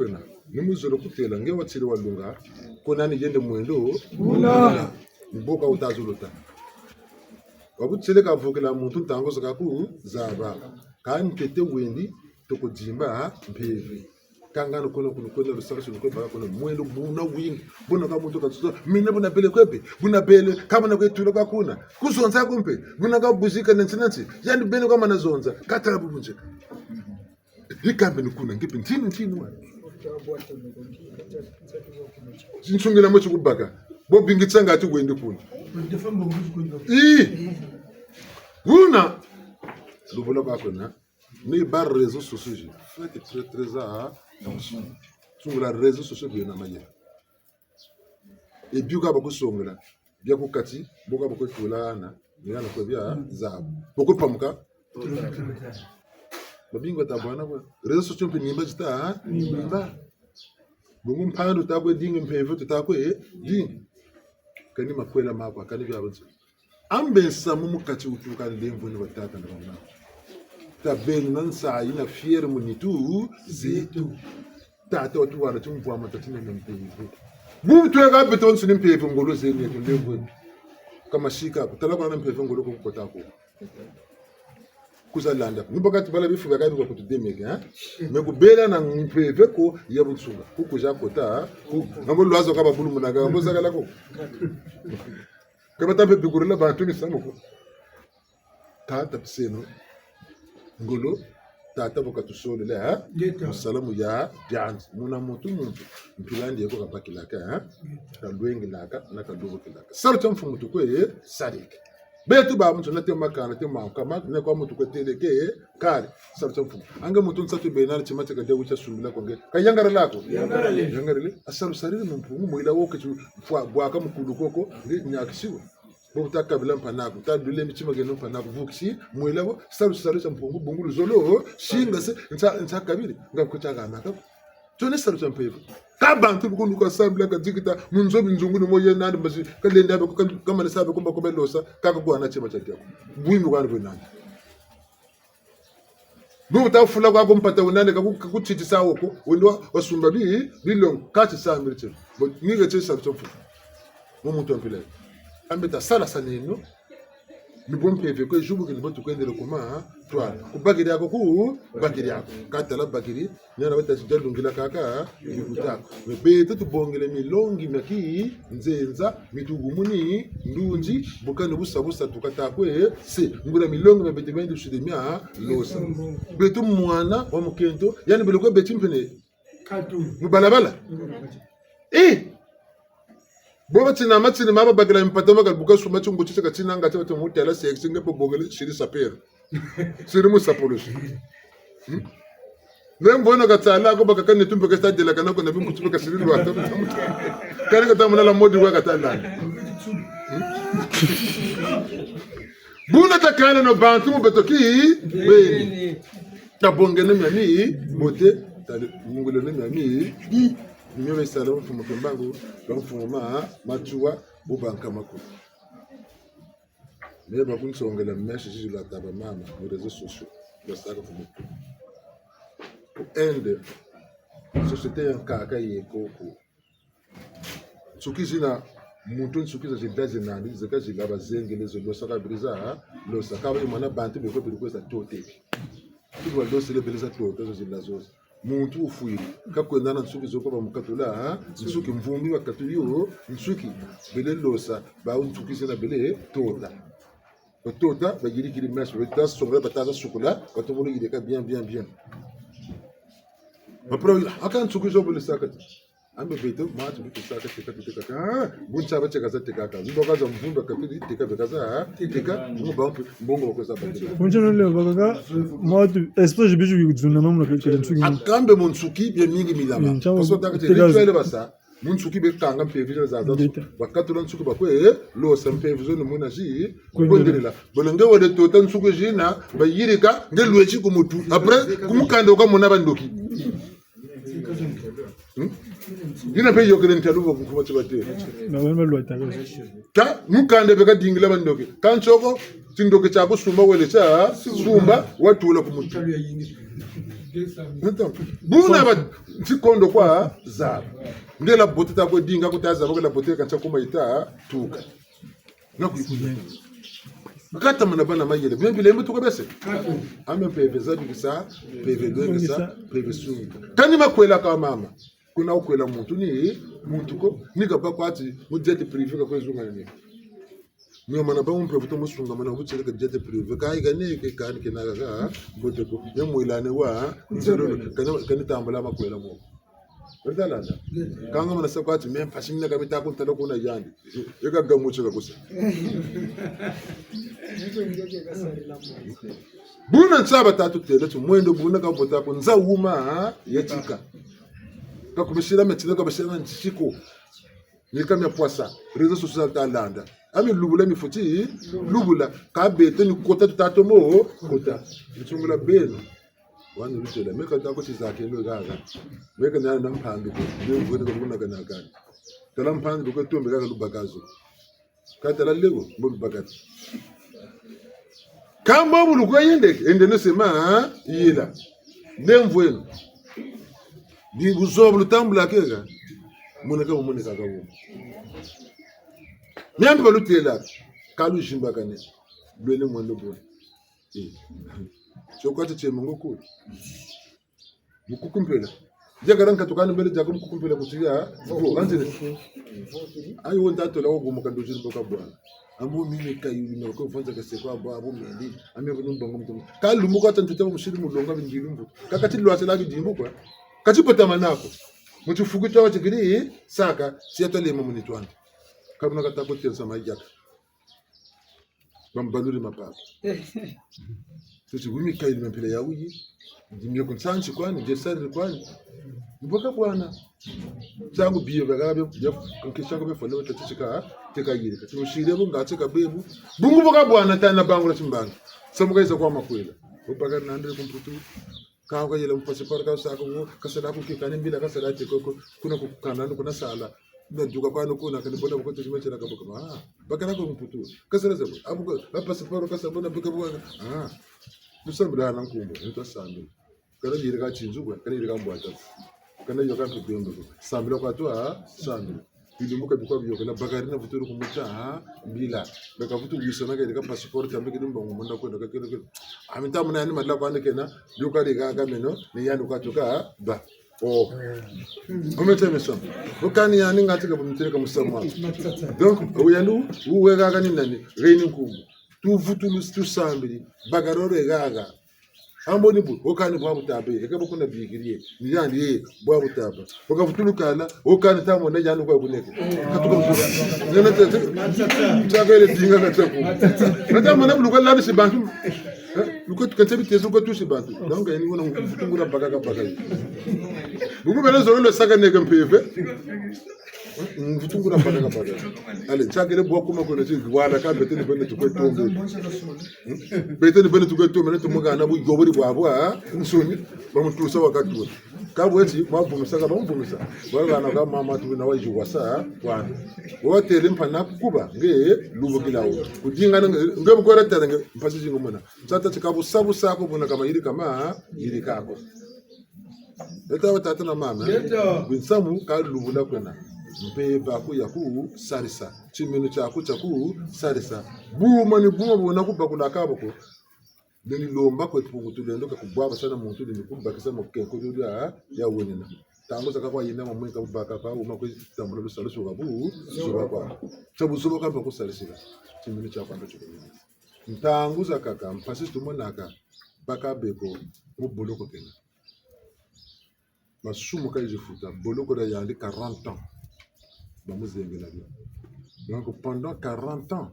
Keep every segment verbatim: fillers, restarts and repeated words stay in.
Kwena, ni mu zolo kutêla, nge watêle walunga, ko nani yende mwendo? Buna. Ni bo ka wuta zolo ta. Wabutêle ka vukila muntu ntangu zaka ku zaba. Ka ntete wendi, toko dimba mpeve. Kangana kono, kono, kono, lusalusu lukwe baka kono, mwendo buna wingi. Buna ka muntu ka tuso, mina buna bele kwe be, buna bele, ka buna kwe tula kwa kuna. Ku zonza ko mpe, buna ka buzika nanti nanti, yandi bele kwa mana zonza, ka tala bu bunzeka. Yi kambe ni kuna, nge mpe ntinu, ntinu wa. Nsungila mo ti kubaka, bo bingitsa nga ti wendi kuna. Ii! Buna, lubula kwa kuna. Ni ba réseaux sociaux zi. Faites très, très attention. Sungula réseaux sociaux biena mayela. E bio ka bakusongela, bia ku kati, bo ka bakutula hana, ni hana kwe bia zaba. Bo kupamuka. Babingi bata bwana kwa. Réseaux sociaux mpe nimba zita, ha? Nimba. Bungu mpandu ta kwe dingi, mpeve ta kwe dingi. Kani makwela maku, kani bia bantu. Ambe nsamu mu kati wutuka ni lemvweni batata na bamama. Tabeno na nsayi na fière mu nitu zeto. Tata watuhana ti mvwama tati na mpeve. Bu tweka beto nsuni mpeve ngolo zeni yeto lemvweni. Ka masika ko, tala kwa na mpeve ngolo ko kukota ko. Kuza landa. Ni baka ti bala bifu bia kabi kwa kutu demeke, hein? Mais kubela na mpeve ko ya bunsunga. Kukuza kota, ku, ngambo lwazo ka babulumunaka, ngambo zakala ko. Ka bata mpe bikurila bantu misamu ko. Tata tuseno ngolo, tata bu katusolele, ha? Ngeta. Mu sala mu ya dianzi. Muna muntu muntu, mpila yandi ye ko kabakilaka, ha? Ngeta. Kalwengelaka, na kalubukilaka. Salu tia mfumu tukwe, saleke. Beto ba muntu na te makana, te mankama, na kwa muntu kwe teleke, kari. Salu tia mfumu. Ange muntu nsatu bena, tima tia kadia wutia sumbila kwa nge. Kayangarala ko? Yangarale. Yangarale. A salu sarire mu mpungu, mwila wo keti fwa, bwaka mukulu koko, nge nyakisiwa. Bo ta kabila mpangi'aku, ta lule mitima mieno mpangi'aku, vukisi, mwela wo, salu, salu tia mpungu, bungu luzolo, singase, nsa, nsa kabiri, nga kutiaka naka. Tione salu tia mpeve. Ka bantu bu kundu ka sambila ka dikita, mu nzo binzungu ni mo ye nandi mbasi, kalenda be ko, ka, kamana sa be ko mba ko belosa, kaka kwa na tima tia diaku. Bwimi kwa ni bwe nandi. Bu ta fula kwa ko mpata wunandi, kaku, kakutitisa wo ko, wende wa, wasumba bi, bilongo, kati sa mbiri tse. Bo, ni ke tse sa tsofu. Mu muntu wa mpila. Ambe ta sala sa neno. Ni bo mpeve kwe zubu ke ni bo tukwendele kuma, twala. Kubakiri ako ku, bakiri ako. Katala bakiri, niana bata si dia lungila kaka, yikuta ko. Mais beto tubongele milongi mia kinzenza, mitugumuni, ndunzi, bukani busa busa tukatakwe, se, ngula milongi mia beto mia industrie mia losa. Beto mwana wa mukento, yandi bele kwe beti mpene. Katu. Mu balabala. Eh! Bo batina matini mama bakila mpata maka buka suma ti nguti tika tina ngati bata mutela sexy nge po bongele siri sapero. Siri mu sapolosi. Hmm? Me mbono katala ko baka kane tumbe kasa dela kana ko na bingu tumbe kasiri lwata. Kane kata muna la modi wa katala. Hmm? Buna takala no bantu mu beto ki beni. Tabongeno miami bote, tabongeno miami. Mio be sala mfumu Kimbangu, ba mfumu ma, Matsoua, bu bankama ko. Mais bakunsongela message zi lwata bamama, mu réseaux sociaux, basaka ku mutu. Ku Inde, société ya nkaka ye koko. Nsuki zina, muntu nsuki za zida zinandi, zeka zila bazengele zo losa kabiri za, ha? Losa kaba imana bantu beko biri kweza tote. Tuku balosele bele za tota zo zila zozo. Muntu wufwiri, kakwenda na nsuki zo ko bamukatula, ha? Nsuki mvumbi bakatuli yo, nsuki bele losa, ba nsuki zina bele tota. Batota, bayirikiri meso, bata songela, bata za sukula, batombolo yirika bien, bien, bien. Après, aka nsuki zo bele saka ti. Ambe beto, matu bitu saka teka, teka, teka. Ah, bu nsa ba teka za teka ka. Zibo ka za mvumbi bakatuli, teka beka za, ah, teka. Mu ba mpe, mbongo bako za ba teka. Kunja no leo bakaka, matu, espace bitu yuzuna mamu na kele nsuki. Akambe mu nsuki, bia mingi milama. Mm, nsa. Parce que taka te, teka rituel basa. Mu nsuki bekanga mpeve za za. Ngeta. Bakatula nsuki bakwe, eh, losa mpeve zo ni muna zi, kwendelela. Kwendelela. Bolenge wale tota nsuki zina, bayirika, nge lweti ku mutu. Après, ku mukanda wuka mona bandoki. Hmm? Yina mpe yokele ntalu ba kuma tibate. Na bana balwata. Ka, mukanda beka dingila bandoki. Ka nsoko, tindoki tia kusumba wele tia, sumba, watula ku mutu. Nto, buna ba ntikondo kwa zaba. Nge la bote ta kwe dinga ku ta zaba, nge la bote ka ntia kuma yita tuka. Na ku yikuya. Kata mana bana mayela. Bia mpila mbi tuka bese. Ame mpeve zabikisa, mpeve lwengesa, mpeve sungika. Kani makwela ka mama. Kuna wukwela muntu ni muntu ko, ni kabâ kwa ti mu jet privé ka kwe zunga ni. Mio mana bâ mu mpeve to mu sungamana bu tieleka jet privé, ka yi kani ke kani kena kaka, mbote ko, ya mwelane wa, nzelo, kani, kani tambula makwela mo. Weri ta landa. Kanga mana sa kwa ti, me mpasi mina ka mi ta ku ntala kuna yandi. Ye ka gamutsika kusa. Buna nsa ba tatu têle ti mwendo buna ka bota ko nza wuma, ha? Ye tika. Ka ku bisila me tina, ka bisila me ntiko. Ni ka mia pwasa. Réseaux sociaux ta landa. Ami lubula mi fweti, lubula. Ka beto ni kota tu ta tomo, kota. Nsungula beno. Wani lutêla. Me ka ta ko ti zakeno gaga. Me ka na na mpandu ko. Nde mvwene ko kuna kana kana. Tala mpandu ko tombe gaga lubaka zo. Ka tala lego, mbo lubakati. Ka mbo bu lukwe yende, yende no sema, ha? Yela. Nde mvweno. Ni buzoba bu lutambula keka. Moneka bu moneka ka bu. Miambi ba lutêla. Ka luzimbakane. Lwele mwendo bwe. Eh. Tio kwa ti tie mungu kulu. Mukukumpela. Diakala nkatu kani mbele diaka mukukumpela ku tiya. Vo, kanzile. Ayi wo nta tola wo gumuka ndoziri mboka bwana. Ambo mimi kayulu na ko vonza kase kwa bo abo mendi. Ami abo ni mbongo mutu. Ka lumbu kwa ta ntuta musiri mulonga bindilu mbutu. Ka kati lwasela bidimbu kwa. Kati pota manako. Mutu fuku twa tikiri saka. Tiya twa lema muni twandi. Ka buna ka ta ko tensa ma diaka. Bambaluri mapapa. Tuti wumi kayili mempila ya wuyi. Ndimye ku nsansi kwani, ndie sariri kwani. Mboka bwana. Ntangu biyo baka bia, bia, kankisha ko bia fole, tati tika, tika yiri. Kati musiri bu nga tika bebu. Bungu mboka bwana tana bangula timbangi. Samuka yiza kwa makwela. Bubaka nandre ku Mputu. Ka kayela mu passeport ka saka wo, ka sala ku kikani mbila ka sala te koko, kuna ku kanda ndo kuna sala. Na duka kwani kuna kani bona ko tuzima tiena ka boka. Ah, bakala ko Mputu. Ka sala zabo. Abu ko, ba passeport ka sala bona bika bo. Ah. Tusambila na nkumbu, nto sambila. Kana yirika tinzu ko, kana yirika mbwata. Kana yoka mpe bembe ko. Sambila kwa tu, ah, sambila. Bilumbu ka bikwa biyôkela, bakari na vutulu ku muta, ha, mbila. Beka vutu wisana ka yirika passeport, tambe kiri mbongo munda kwenda ka kele kele. Ami nta mona yani madila kwani kena, yoka yirika ka meno, ni yani kwa tuka, ha, ba. Oh. Omete meso. Okani yani ngati ka bumtele ka musamu. Donc, oyanu, uwe gaga ni nani, reini nkumbu. Tuvutulu, tusambili, bakari ore gaga. Ambo ni bu, okani bwa butaba, eka bo kuna bikiri ye. Ni yandi ye, bwa butaba. Oka vutulukana, okani ta mona yandi kwa kuneke. Katuka vutulu. Nene tete, tiaka yele dinga kataku. Kata mona bu luka lani si bantu. Eh, luka tukete bitezo kwa tusi bantu. Donc, yani wuna mvutungula baka ka baka. Buku bele zolo lo saka neke mpeve. Mvutungula baka ka baka. Allez, tiaka yele bwa kuma kuna ti, wala ka bete ni bene tukwe tombe. Hmm? Bete ni bene tukwe tombe, ne tumugana bu yobori bwa bwa, ha? Nsoni, bamutusa wakati wo. Ka bweti, mwa vumisa, ka bamuvumisa. Bwa bana ka mama tu na wayizi wasa, ha? Bwana. Watele mpana kukuba, nge, lubukila wo. Kudinga nge, nge bukwela tala nge, mpasi zingu mona. Tata ti ka busa busa ko buna kama yirika ma, ha? Yirika ko. Leta wa tata na mama, eh? Leta. Binsamu ka lubula kwena. Mpeve aku ya ku sarisa. Timinu tiaku tia ku sarisa. Buma ni buma buna ku bakula ka bo ko. Beni lomba kwe Mpungu Tulendo ka kubwabasana muntu ni kubakisa mu kenko dio dia, ya wenina. Ntangu zakaka kwa yina mamwe ka bubaka ka wuma kwe tambula lusalusu ka bu, zoba kwa. Tia buzoba ka mpa ku sarisila. Timinu tiaku ando tikunini. Ntangu zakaka, mpasi tumonaka, baka beko, mu boloko kena. Masumu ka yizi futa, boloko dia yandi quarante ans. Bamuzengela dio. Donc, pendant quarante ans,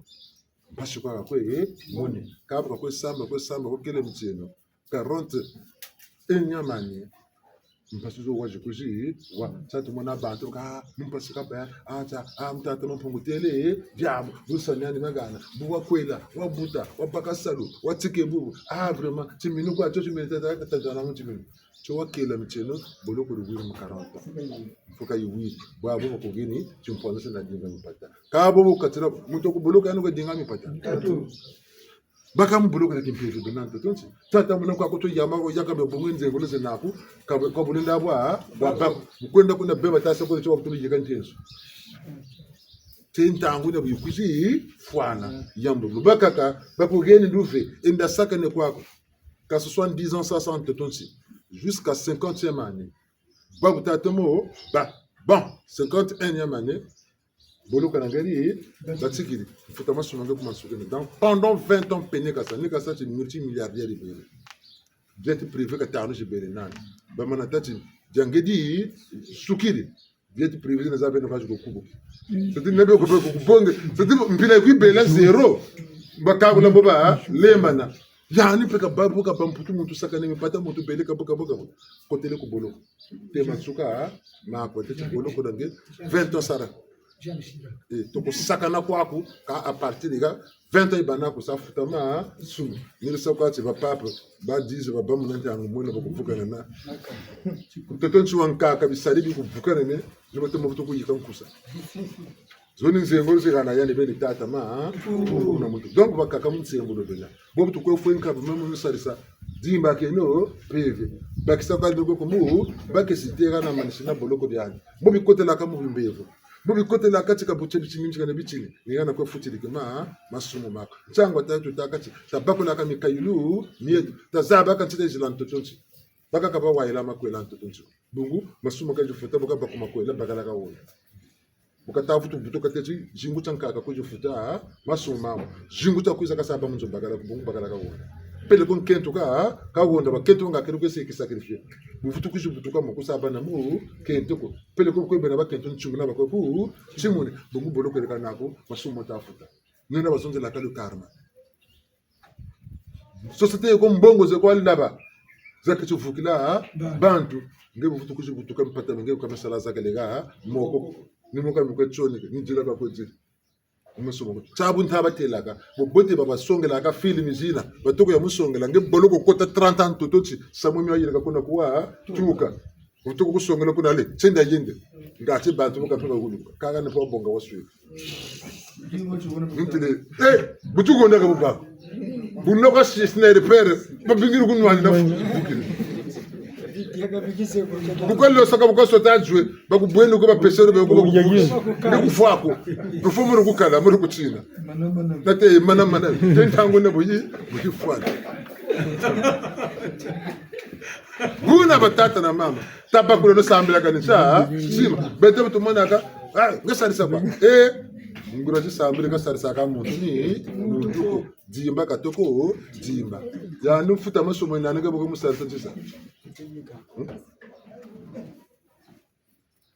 mpasi kwa kakwe, eh, moni. Kaba kakwe samba, kwe samba, kwe kele mitieno. Quarante et un ans mani. Mpasi zo wazi kuzi, wa, sa tumona bantu ka, mpasi ka ba, ah, ta, ah, mutata Mpungu tele, eh, diambu, busa nyani magana, bu wakwela, wabuta, wabaka salu, watike bubu, ah, vraiment, timinu kwa, tio timinu, tata, tata, tata, na mu timinu. Tio wakela mitieno, boloko di wiri mu quarante ans. Mfuka yi wiri, bwa bo bakugini, timpwana se na dinga mipata. Ka bo bu katila, muntu ku boloko yandi ka dinga mipata. Tatu. Baka mu boloko na kimpeve bena ntoto nti. Tata muna kwa koto yama ko yaka me bungu nzengolo ze naku, ka, ka bulenda bwa, bwa, bwa, kwenda kuna beba tasa kwa tio kutulu yeka ntenso. Te ntangu na buyikuzi, fwana, yambo. Lubakaka, bakugeni nduve, enda sakane kwaku. Ka soixante-dix ans, soixante, tonton, jusqu'à cinquantième année. Babu tata mo, ba, bon, cinquante et unième année, boloko na nge di, batikiri, mfuta masumu nge kuma nsukene. Donc, pendant vingt ans, pene kasa, ni kasa ti multimilliardaire bele. Jet privé ka tanu ti bele nani. Bamana tâ ti, dia nge di, sukiri. Jet privé na za beno kazi ko kubo. C'est-à-dire, nebe ko be ko kubonge. C'est-à-dire, mpila kwe bela zéro. Bakabula mbo ba, lembana. Yani mpe ka babu ka bamputu muntu sakane mipata muntu bele ka bo ka bo ka bo. Kotele ku boloko. Te masuka, ma kote ti boloko na nge, vingt ans sara. Eh, toko sakana kwaku, ka à partir de vingt ans yibana ko sa futa masumu. Niri sa kwa ti ba papa, ba dix, ba bamu na ntangu mwena ba kuvukana na. Ntoto nti wankaka bisari bi kuvukana ne, ni ba temo vutu kuyika nkusa. Zo ni nzengolo zi hana yandi beni tata ma, ha? Kuna muntu. Donc, bakaka mu nzengolo bena. Bobu tukwe fwe nkabu memu nusarisa. Dimba keno, mpeve. Bakisa kwa ndogo kumu, bakisi tera na manisi na boloko biani. Bobi kotelaka mu bimbevo. Bobi kotelaka tika buche bitini, tika na bitini. Ni hana kwe futiri kima, ha? Masumu mako. Ntangu tatu takati, tabakulaka mikayulu, mieto. Tazabaka ntita zila ntoto nti. Bakaka bawayila makwela ntoto nti. Bungu, masumu ka zifuta, bu ka baku makwela, bakala ka wona. Bu kata vutu butuka teti, zingu tia nkaka kwe zifuta, masumu mamu. Zingu tia kwiza kasa ba mu nzo bakala ko, bungu bakala ka wona. Peleko nkento ka, ka wona, bakento nga keri kwe se ki sacrifier. Bu vutu kwizi butuka mo, kusa bâ na mu, kento ko. Peleko kwe bena bakento ntimuna bakwe ku, ntimuni. Bungu boloko leka nako, masumu ta futa. Nina bazonzelaka le karma. Société yo ko mbongo ze kwa laba. Za keti vukila, ha? Bantu. Nge bu vutu kwizi butuka mpata, nge bu kama sala za kelega, ha? Moko. Ni moko mikwe tsoni, ni dila ba kwe dila. Masumu. Tia bu nta batelaka. Bobote ba basongelaka film zina. Batoko ya musongela. Nge boloko kota trente ans ntoto nti. Samu mi ayirika kuna kuwa, ha? Tuka. Vutu ku kusongela kuna le, tienda yende. Ngati bantu bu ka mpe ba kuluka. Kaka ni pa bonga waswe. Ntele, eh, bu tukonda ka bu bako. Bu noko si sina repère, babingiri ku nwanina fu. Bu ka lo saka bu ka sota zwe, bakubwenu ko bapesero be ko bakubwenu. Ni kufwa ko. Lufu muri kukala, muri kutina. Nate mana mana. Te ntangu na buyi, buyi fwana. Buna batata na mama, tabakuleno sambilaka ni sa, sima. Beto bu tumonaka, ah, nge sarisa kwa. Eh, nguria ti sambila ka sarisaka muntu ni, muntu ko. Dimba katoko, dimba. Yandi mfuta masumu nani ka bu ka musarisa ti sa. Hmm?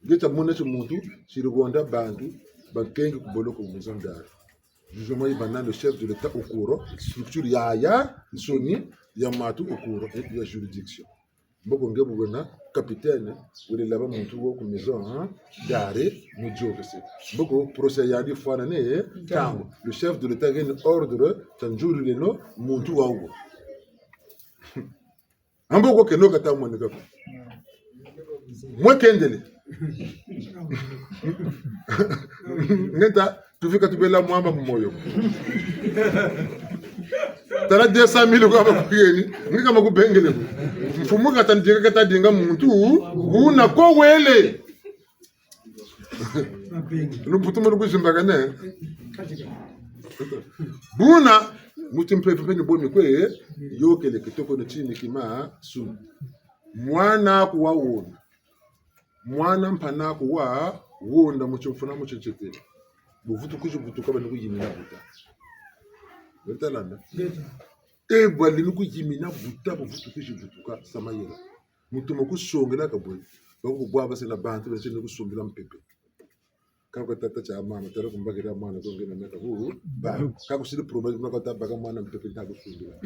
Nge tia mona ti muntu, tiri honda bantu, bakengi ku boloko ku maison d'arrêt. Jugement yi bâ na le chef de l'État au courant, structure ya, ya, nsoni, ya matu au courant, et ya juridiction. Mboko nge bu wena capitaine, wele laba muntu wo ku maison, hein, d'arrêt, mu yôkese. Mboko procès yandi fwana ne, eh, ntangu. Le chef de l'État heni ordre, tia nzululeno muntu wawu. Ambo ko keno kata moneka ko. Mwe kendele. Ngeta, tufika tubela mwamba mu moyo. Tala deux cent mille kwa bakuyeni, nge ka ma kubengele ko. Mfumu kata ndinga kata dinga muntu, wuna ko wele. Lumputu mu lukuzimbakane. Buna, mu timpeve mpe ni bo mikwe, yôkele kitoko ni tini ki masumu. Mwana'aku wa honda. Mwana mpanaku wa honda mu timfuna mu tintete. Bu vutu kwizi butuka bani kuyimina buta. Beno ta landa? Ngeta. E bwa lini kuyimina buta bu vutu kwizi butuka sa mayela. Muntu mu kusongela ka bwe. Ba ku bwa basela bantu ba tiene kusongela mpepe. Ka kwa tata tia mama, tala ku mbakila mwana ko nge na meka bu. Ba, ka kusiri problème, na kwa ta baka mwana mpepe nta kusongela.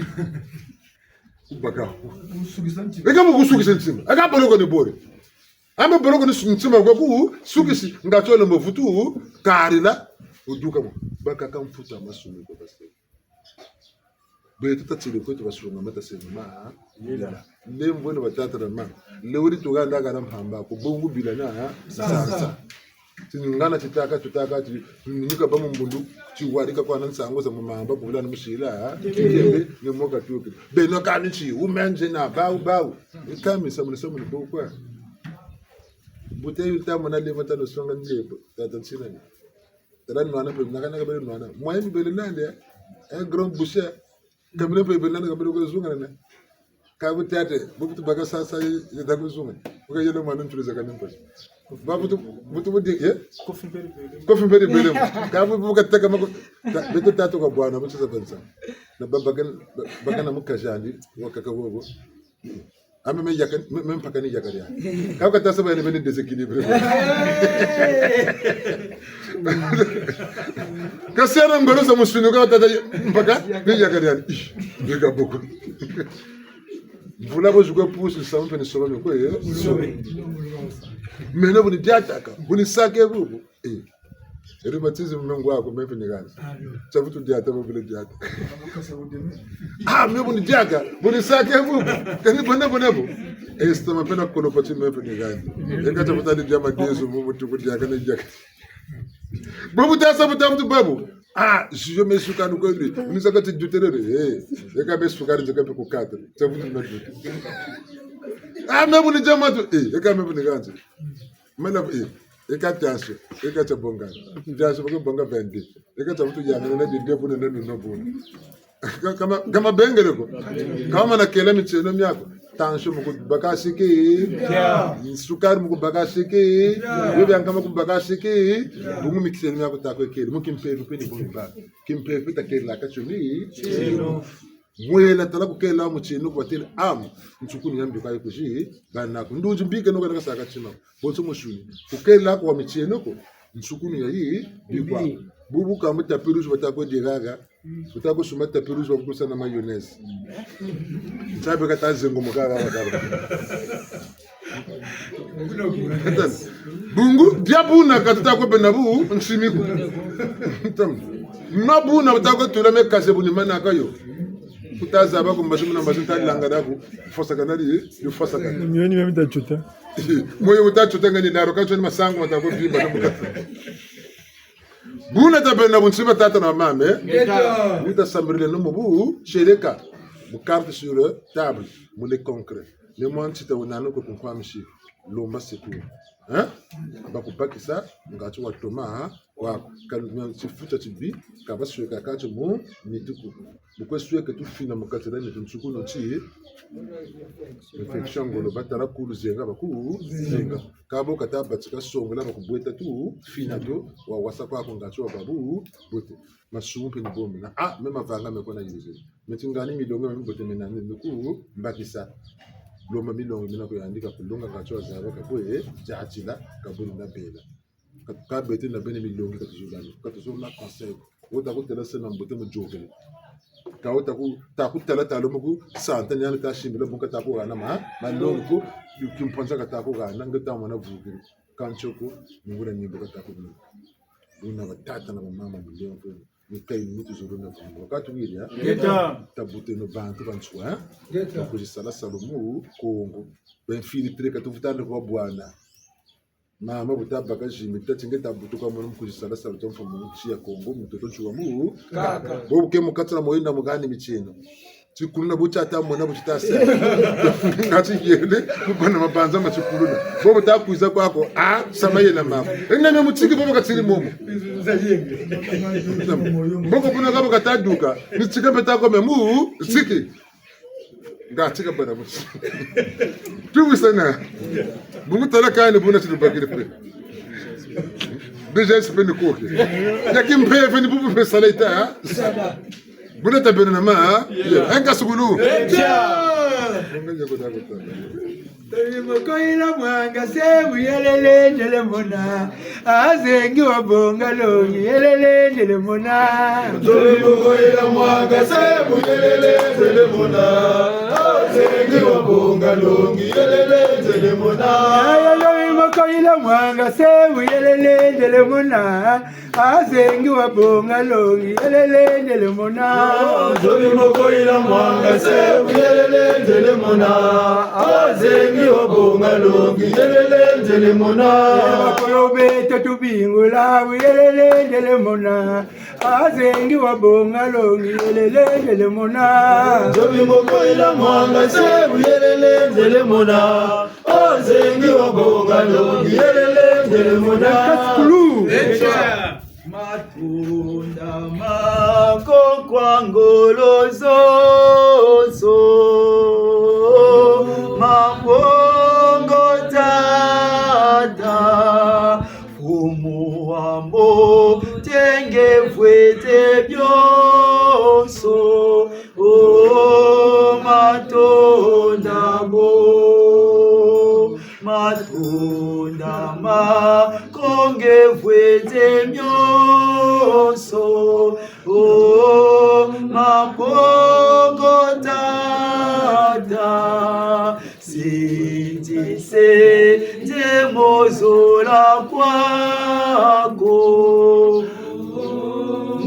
Kubaka. Kusukisa ntima. Eka mu kusukisa ntima. Eka boloko ni bore. Ambe boloko ni su-, ntima kwa kusukisi, nga tole mbo vutu, karila, wuduka mo. Bakaka mfuta masumu kwa basi. Beto tatiri kweto basungama tasengama. Yela. Lemvo na batata na mama. Lewuri tuganda kana mpamba ko bungu bila na, ha? Sansa. Sansa. Ti ngana titaka, tutaka, ti, nika ba mu mbundu, ti warika kwa na nsangu za mu mamba, kuvula na musila, ha? Kikembe, ni moka tuki. Beno kani ti, umenze na, bau, bau. Kami, samuni, samuni, bau kwa. Bute yu ta mona leva ta no songa ni lebo, tata ntsina ni. Tala nwana pe, naka naka bele nwana. Mwa yi bele nande, eh, grand boucher. Kabila pe bele nande, kabila ko zunga nane. Ka bu tata, bu butu baka sasa yi, yi da ku zunga. Bu ka yele mwana ntulu za kani mpasi. Ba butu, butu budi, eh? Kofi mbele bele. Kofi mbele bele. Ka bu, bu ka taka mako, ta, beto tata kwa bwana, butu za banza. Na ba baka, ba, baka na mukazandi, wakaka wogo. Ah, me, me yaka, me, me mpaka ni yaka dia. Ka ka tasa ba ni beni déséquilibré. Kasi ana ngolo za musuni ka tata mpaka ni yaka dia. Ih, ni ka boko. Mvula bo zikwe pusi samu mpe ni soba me kwe, eh? Sobe. Meno bu ni diataka, bu ni sake bubu. Eh. Rhumatisme me ngwa ko, me mpe ni gani. Tia vutu diata, bo bele diata. Ah, me bu ni diaka, bu ni sake bubu. Kani bone bone bo. Estomac mpe na colopathie me mpe ni gani. Eka tia vutu ali dia madezo, mu mutu ku diaka na diaka. Bo bu tasa bu ta vutu babu. Ah, si yo me sukari ko lui. Ni saka ti dutere. Eh. Eka me sukari nzaka mpe ku quatre. Tia vutu na dutere. Ah, me bu ni dia matu. Eh, eka me bu ni gani. Mana, eh, eka tension, eka tia bonga. Tension baka bonga vingt-deux. Eka tia vutu yangana na dinde buna na nuna buna. Ka-, kama, kama bengele ko. Kama na kela mitieno miaku. Tension mu ku baka siki. Sukari mu ku baka siki. Yo bia nkama ku baka siki. Bungu mitieno miaku ta kwe kele. Mu kimpeve mpe ni bonga. Kimpeve ta kela ka tioni. Mwela tala ku kela mutieno ko batêle amu. Nsukunu ya mbi ka yi kuzi. Bana ku ndunzi mbi ke no ka na ka saka tima. Bonso musuni. Ku kela kwa mitieno ko. Nsukunu ya yi, bikwa. Bubu ka mu tapis rouge bata kwe digaga. Bata kwe sumba tapis rouge wa kusa na mayonnaise. Nsabe ka ta zengo mu kaka bakaba. Bungu, dia buna ka tuta kwe bena bu, nsimi ko. Tam. Ma buna bata kwe tula me kase bu ni manaka yo. Ku ta zaba ku mbazi muna mbazi ta langa daku. Fosakana di, di fosakana. Mioni mimi ta tsuta. Moyo wuta tsuta ngani naro, ka tsoni masangu mata ko bimba na muka. Buna ta bena bu nsiba tata na mama, eh? Ngeta. Wuta sambirileno mu bu, tieleka. Mu carte sur table, mu le concret. Ne mwa ntita wunanu ko kunkwamisi, lomba secours. Hein? Ba ku bakisa, ngati wa toma, ha? Kwa, ka lu-, na tifu tia tibi, ka ba sweka ka tio mu nitu ko. Bu kwe sweka tufina mu kati dia nitu nsukunu ti infection ngolo ba tala kulu zenga ba ku zenga. Ka bo ka ta batika songela ba ku bweta tufina to, wa wasa kwaku ngati wa babu bwete. Masumu mpe ni bo mena. Ah, me mavanga me ko na yuzele. Me ti ngani milongo mia mbote mena ni ku mbakisa. Lomba milongo mina ku yandi ka ku longa ngati wa zaba ka bwe, eh, diatila, ka bwe na bela. Ka, ka beto na beno milongi ka tuzolani. Ka tuzolana conseil. Wo ta ku tala se na mbote mu yokele. Ka wo ta ku, ta ku tala tala mu ku santa ni yani ta simbila bu ka ta ku hana ma, malongi ko, kimpanza ka ta ku hana, nge ta mona vukiri. Ka ntioko, ngula nimbo ka ta ku nuna. Buna batata na bamama milongi ko. Ni kayi ni tuzolana vungu. Ka tuwiri, eh? Ngeta. Tabuteno bantu ba nsuka, eh? Ngeta. Bakwizi sala salu mu Kongo. Ba infiltré ka tuvutane kwa bwana. Mama bu ta baka zimi, ta ti nge ta butuka mwana mu kwizi sala salu tia mfumu mu nsi ya Kongo, mutoto nsuka mu. Kaka. Bobu ke mu kati dia moyo na mu gani mitieno. Tikuluna bu tia ta mona bu ti ta sa. Ngati yele, ku bana mabanza ma tikuluna. Bobu ta kwiza kwaku, ah, sama yela mako. Ena me mutiki bobu katiri momo. Mboko kuna kabo kata duka, mitiki mpe ta kome mu, tiki. Nga tika bana musi. Tuwisana. Bungu tala kani buna tilubakiri pe. Déjà isi pe ni koke. Ya kimpeve ni bubu pe sala yita, ha? Buna ta beno na ma, ha? Enka sukulu. Etia. Bungu ya kota kota. Toli mokoila mwanga se buyelele njele mona. Azengi wa bonga longi, yelele, njele mona. Tole mokoila mwanga se buyelele, njele mona. Zengi wabonga longi, yelele nzele mona. Yaya loyi moko yila mwanga se, wuyelele nzele mona. Azengi wabonga longi, yelele nzele mona. Nzobi moko yila mwanga se, wuyelele nzele mona. Azengi wabonga longi, yelele nzele mona. Bakolo beto tubingula, wuyelele nzele mona. Azengi wabonga longi, yelele nzele mona. Nzobi moko yila mwanga se, wuyelele nzele mona. Azengi wabonga longi, yelele nzele mona. Kasikulu. Matunda ma kokwa ngolo zozo, mabongo tata, Mfumu wa mbote nge vwete bionso, o matonda mo, matonda ma ko nge vwete mionso, o mabongo tata. Sindi, sindi mo zola kwako.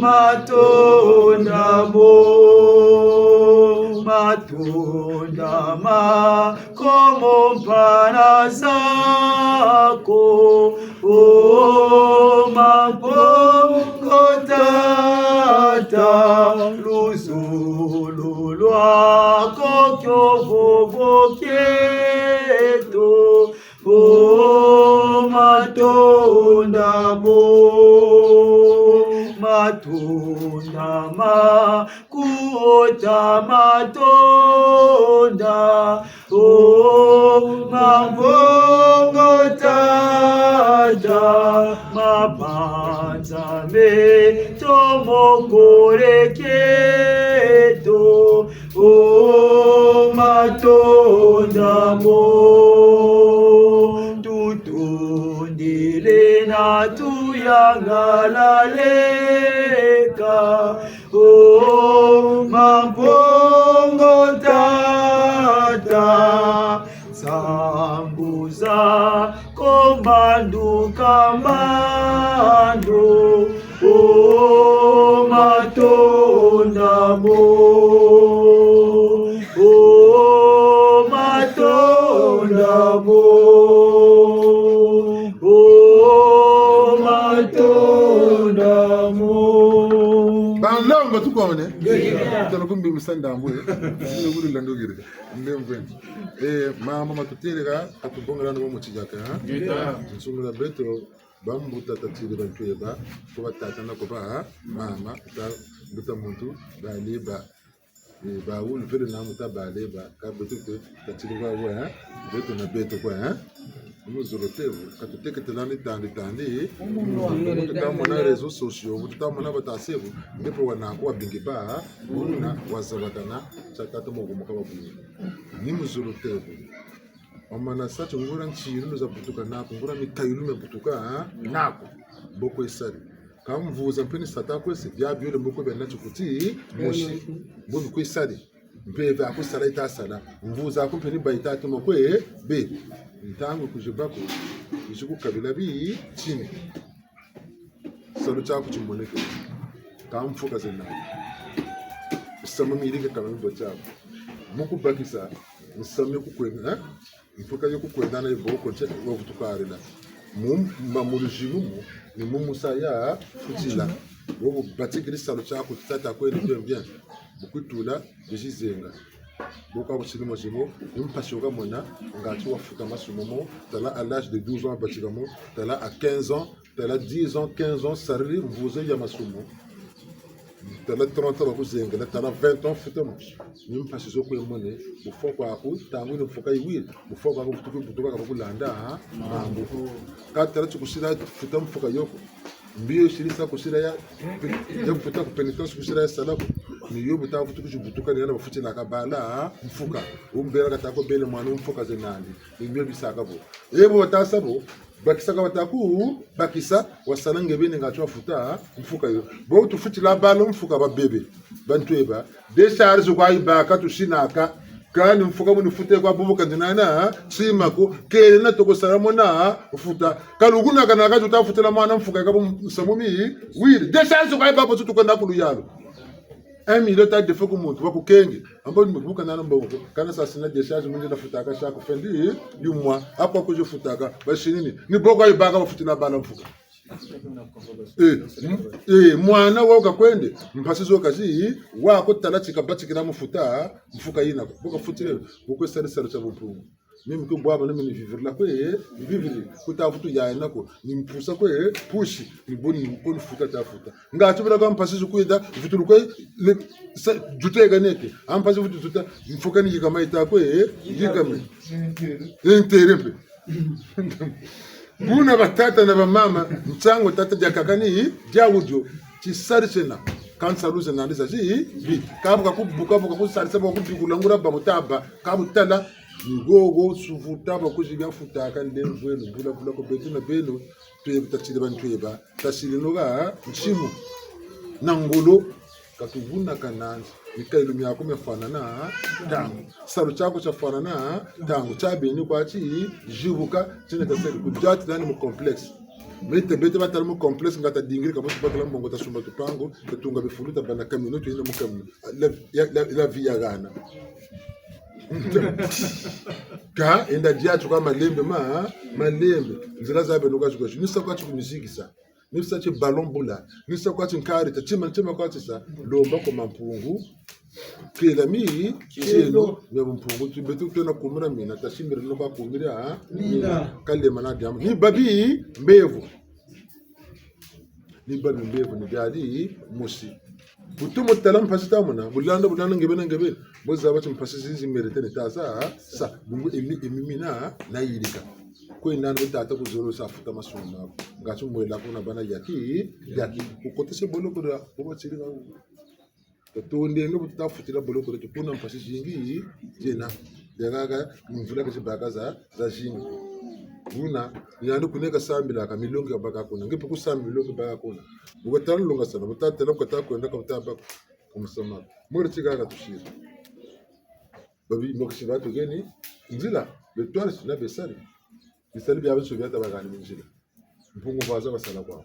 Matonda mo, matonda ma ko mo mpana zako. O mabongo tata, luzolo lwako kio vovo kieto. O matonda mo, matonda ma kuota matonda. O mabongo tata, mabanza meto mo kole kieto. O matonda mo, tutondele na tuyangalale ka. O mabongo tata, nsambu zako mbandu ka mbandu. O matonda mo, o matonda mo, o matonda mo. Banlongo tukomene. Ngeta. Tala kumbi musanda mbwe. Sino kuli landogire. Ndemvwe. Eh, mama matuteleka, katubongela no mu tijaka, ha? Ngeta. Nsungula beto, bambuta tatiri bantu eba, ko batata na ko bamama, ta, mbuta muntu, baleba. Eh, ba wulu vele na muta baleba, ka beto te, tatiri kwa we, eh? Beto na beto kwa, eh? Ni mu zolo te bu, ka tuteketela ni tandi tandi, bu tuta mona réseaux sociaux, bu tuta mona batase bu, ndepo wana ko wabingi ba, buna wazabakana, tia tata mo gumuka wa bwini. Ni mu zolo te bu. Wamana sa ti nguria ntilu za butuka naku, nguria mikayulu mia butuka, ha? Naku. Mbo kwe sari. Ka mvuza mpe ni sa ta kwe se, bia biole mbo kwe bia nati kuti, mosi. Mbo ni kwe sari. Mpeve aku sala yita sala. Mvuza aku mpe ni ba yita tuma kwe, be. Ntangu kuziba ko, kuzi ku kabila bitini. Salu tiaku timoneke. Ka mfuka zena. Misamu miyirike ka mimbo tiaku. Mu kubakisa, misamu yo kukwenda, eh? Mfuka yo kukwenda na yiboko ntie, wavutukarila. Mu, ma mu luzilu mu, ni mu musa ya futila. Wo bu batikiri salu tiaku ti tata kwenda bien, bien. Bu kutula, bizi zenga. Bo ka kutini mo zimo, ni mpasi wo kamona, ngati wafuta masumu mo, tala à l'âge de douze ans batika mo, tala à quinze ans, tala dix ans, quinze ans, sariri mvuza ya masumu. Tala trente ans bakuzengela, tala vingt ans futa mo. Ni mpasi zo kwe mone, bu fwa kwaku, ntangu ni mfuka yiwiri, bu fwa kwaku butuka, butuka ka bakulanda, ha? Mambu. Ka tala ti kusila futa mfuka yo ko. Mbi yo sirisa kusila ya, ya futa ku pénitence kusila ya sala ko. Ni yo bu ta futa kuzi butuka ni yandi bafutilaka bala, ha? Mfuka. Wo mbela kata ko bele mwana mfuka ze nandi. Ni mbi yo bisaka bo. Ebo bata sa bo, bakisa ka bata ku bakisa, wasala nge beni ngati wafuta mfuka yo. Bo tufutila bala mfuka ba bebe. Bantu eba. Décharge kwa yibaka tusinaka. Kani mfuka mu ni fute kwa bubu kandi nana, sima ko, kele na toko sala mona, futa. Ka luguna kana ka tuta futela mwana mfuka ka bu nsamu mi, wiri. Décharge kwa babo tutu kwenda ku luyalu. Un million ta défait ku muntu, wa ku kenge. Amba ni buka nana mbongo, kana sa sina décharge mu nge na futaka sa ku fin du mois. Akwa ku je futaka, basi nini. Ni bo kwa yibaka bafutila bala mfuka. Eh, m-, eh, mwana wa ka kwende, mpasi zo kazi, wa ko tala ti ka batikila mu futa, mfuka yina ko. Bo ka futile, bo kwe sali salu tia bumpungu. Mimi kwe bwabana, mimi ni vivre la kwe, eh, vivre. Kuta futu ya yina ko, ni mpusa kwe, eh, pusi, ni bo ni ko ni futa ta futa. Nga tubila kwa mpasi zo kwenda, vutulu kwe, le, sa, dute ga neke. A mpasi vutu duta, mfuka ni yikama yita kwe, eh, yikama. Intérêt mpe. Buna batata na bamama, nsangu tata diakaka ni dia wudio, tisari tiena, ka nsalu zena ndi zazi, bi, ka bu ka kubuka, bu ka kusarisa, bu ka kubikula ngula ba mutaba, ka butala, ni gogo, suvuta, ba kuzi bia futaka, ndemvweno, bula, bula ko beto na beno, tweba, tatile ba ntweba, tasili noga, nsimu, na ngolo, ka tuvunaka nandi, mikayulu miaku miafwanana, ntangu. Salu tiaku tiafwanana, ntangu. Tia beni kwa ti, zibuka, tina tasali, ku diati nani mu complexe. Mete bete batala mu complexe, nga tadingiri, ka bo tubakila mbongo, tasumba tupangu, tatunga bifulu, tabana camion, tuyenda mu camion. La, ya, la, la vie ya gana. Ka, enda diati kwa malembe, ma, malembe. Nzila za beno kwa zikwa. Ni sa kwa ti ku miziki sa. Ni sa ti ballon bula. Ni sa kwa ti nkari, ta tima, tima kwa ti sa. Lomba kwa Mampungu. Kela mi, kieno, mia bumpungu, ti beto twena kumira mina, tasimbira no kwa kumira, ha? Mina. Kalema na diambu. Ni babi, mbevo. Ni babi mbevo, ni biari, mosi. Bu tomo tala mpasi tamona, bu landa, bu landa nge beni, nge beni. Bo zaba ti mpasi zizi mérité ni ta sa, sa, bungu emi, emi mina, na yirika. Kwe nani bu tata ku zolo sa futa masumu maku. Nga ti mwela kuna bana yaki, yaki. Kukotese boloko dia, bo batiri nga. Tutondeno bu tuta futila boloko dia, tukuna mpasi zingi, zena. Diakaka, mvula ka zibaka za, zazingi. Buna, yandi kuna kasambilaka, milongi kabaka kuna. Nge mpe kusambila milongi baka kuna. Bu katala longa sana, bu tatela, bu kata kwenda, ka bu tabaka. Kumusama. Mwere tikaka tusiri. Babi, mokisi batu geni, nzila, betwari, na besari. Bisari biabiansoni biata bagani mu nzila. Mpungu baza basala kwa.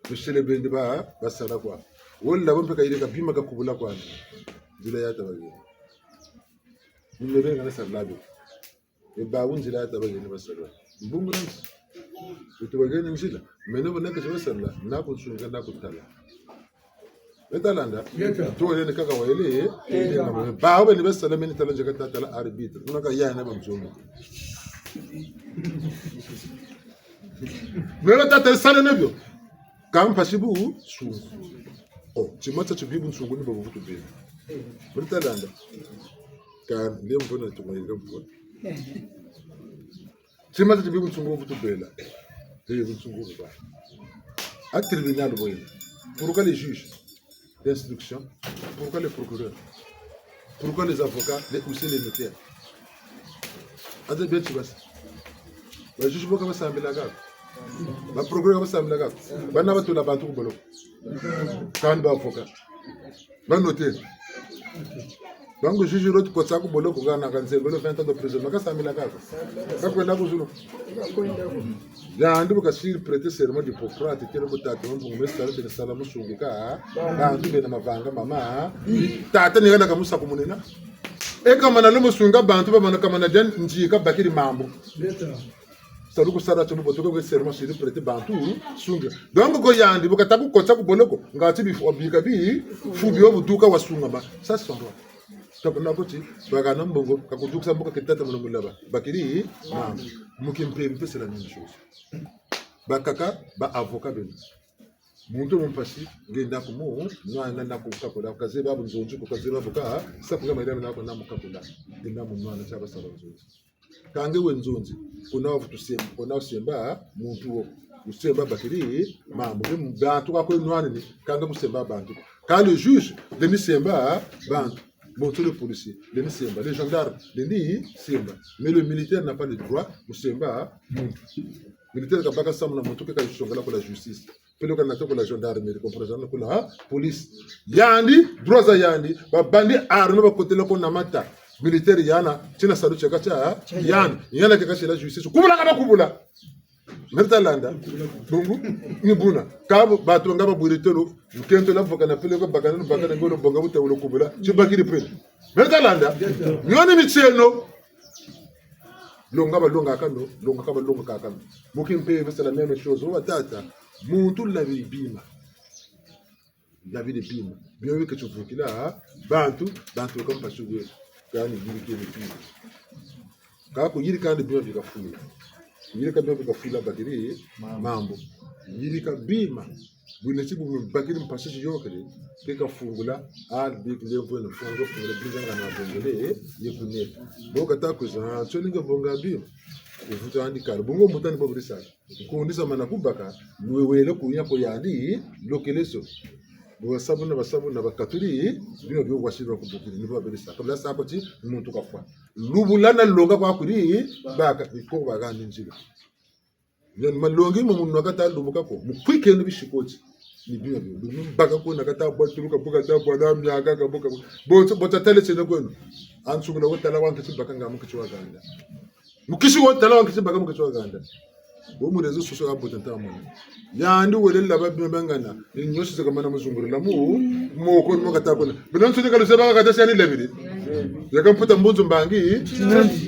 Bisele bendi ba, basala kwa. Wola bo mpe kayirika bima kakubula kwa. Nzila yata bageni. Ni mebe ngana sala bio. E bawu nzila yata bageni basala. Mbungu nansi. Beto bageni nzila. Meno boneka ti basala, na kunsunga, na kutala. Beta landa? Ngeta. Tuwele ni kaka wele, eh? Eh, eh, ngeta. Bawu beni basala, meni tala nzeka tatala arbitre. Kuna ka yana ba mzombo. Meno tata sala na bio. Ka mpasi bu, su. Oh, tima tia tibi bunsungu ni babu vutu beni. Beta landa? Ka ndie mvona tumayika mvona. Tima tia tibi bunsungu vutu bela. Eh, bunsungu bu ba. A tribunal bo yena. Pourquoi les juges d'instruction? Pourquoi les procureurs? Pourquoi les avocats, les huissiers, les notaires? Ata beti basi. Ba juges bo ka basambilaka ko. Ba procureurs ka basambilaka ko. Bana batula bantu ku boloko. Kani ba avocats. Ba notaire. Donc, juge l'autre kotisa ku boloko kana ka nzengolo vingt ans de prison. Ka sambilaka ko. Ka kwenda ku zulu. Yandi bu kasiri prêter serment d'Hippocrate, têle ku tata Mampungu, me sala, têle sala musungi ka. Bantu bena mavanga mama. Tata ni kana kamusa kumunena. E kamana lo musunga bantu bamana kamana dia nzika bakiri mambu. Salu ku sala tio bu botoka kwe serment siri prêter bantu, sunga. Donc ko yandi, bu kata ku kotisa ku boloko, nga ti bifu, bika bi, fu bio buduka wasungama. Ça, c'est son rôle. Toko na ko ti, bakana mbongo, ka kudukisa mboka ke tata muna mulaba. Bakiri, mama. Mu kimpeve mpe, c'est la même chose. Bakaka, ba avocat beno. Muntu mu mpasi, nge nda ku mu, nwana na ku kakula, ka zeba bu nzonzi ko, ka zeba bu ka, sa ku nga mayela na ko na mu kakula. Nge nda mu nwana tia basala nzonzi. Ka nge we nzonzi, kuna wavutu semba, kuna wasemba muntu wo. Wusemba bakiri, mambu, nge mu bantu ka kwe nwanini, ka nge kusemba bantu. Ka le juge, lendi semba bantu. Bonso le policier, lendi semba. Le gendarme, lendi semba. Mais le militaire n'a pas le droit kusemba muntu. Militaire kabaka samu na muntu ke ka yisongela ku la justice. Peleko nata ku la gendarmerie, comprendre ku la, ha? Police. Yandi, droit za yandi, ba bandits armés bakotela ko na mata. Militaire yana, tina salu tieka tia, yana, yana keka sila justice. Kubula kaba kubula. Meri ta landa. Bungu, ni buna. Kâ bo, bantu nga babwiri tolo, nkento la voka na pele ko bakana, bakana ngolo bonga buta ulo kubula. Tibakiri pele. Meri ta landa. Mioni mitieno. Longa balongaka mio, longa ka balongaka mio. Mu kimpeve c'est la même chose. Wa tata, muntu labiri bima. Labiri bima. Bio bike tuvukila, bantu, bantu ka mpasi we. Kani yirika ni bima. Kâ kuyirika ndi bima bika fwila. Kuyirika bima bika fwila bakiri, mambu. Yirika bima. Bwina ti bu bakiri mpasi ziyôkele, keka fungula, a, bik-, lemvo eno fungula, fungula, binza nga na bongele, ye kuneka. Bo kata kwiza, ah, tio ninga bonga bima. Kuvutu andi kala. Bungu mbuta ni bo biri sala. Nkundi sa mana kubaka, lwewele kunya ko yandi, lokele so. Bo basabu na basabu na bakatuli, bima bio wasi lwa kubukiri, ni bo biri sala. Kabla sa ko ti, muntu kafwa. Lubula na longa kwa kuri, baka, ni ko baka ni nzila. Bien, malongi mo munu kata lumuka ko. Mu kwikeno bisikoti. Ni bima bio. Bima baka ko na kata bwa tuluka buka ta bwa na miaka ka buka. Bo, bo ta tala tiena kweno. Ansungula wo tala wa nkisi baka nga mu kisi wa ganda. Mu kisi wo tala wa nkisi baka mu kisi wa ganda. Bo mu réseaux sociaux ka bota nta mona. Yandi wele laba bima bangana. Ni nyosi zeka mana muzungurila mu moko ni mo kata kona. Bina nsoni ka luzeba kata si yandi labiri. Yaka mputa mbunzu mbangi.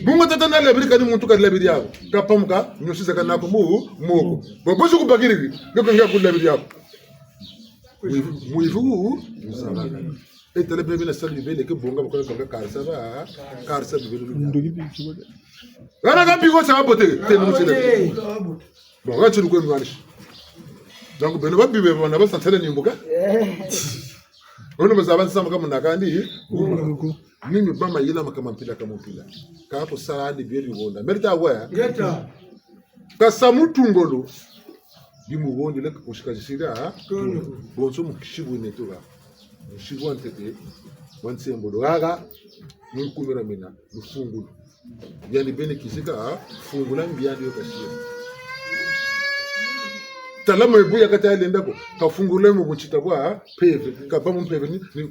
Bungu tata na labiri kani muntu ka labiri yako. Kapamuka, nyosi zeka nako mu moko. Bo bosi kubakiri. Ngeko nga ku labiri yako. Mwivu, mwivu, muzaba. E tala bebe na salu bibele ke bonga bakala kanga karisa ba, karisa bibele. Ndoki bi kibo. Kana ka biko sa bote, tenu mutele. Bon, ka tinu kwenu wani. Donc, beno ba bibe bana ba santele ni mbuka. Ono bazaba nsamba ka muna kandi. Mimi ba mayela ma ka ma mpila ka ma mpila. Ka ko sala ndi bie bihonda. Meri ta wa. Ngeta. Ka sa mutu ngolo. Bi muhondele ka kusika zisira. Bonso mu kisi bu neto ba. Musibu wa ntete, wa nsembolo. Haha, mu kumira mina, lufungulu. Yandi beni kisika, fungula mbi yandi yo kasira. Tala mwe bu ya kata lenda ko, kafungula mu butsita bwa mpeve, kaba mu mpeve ni, ni,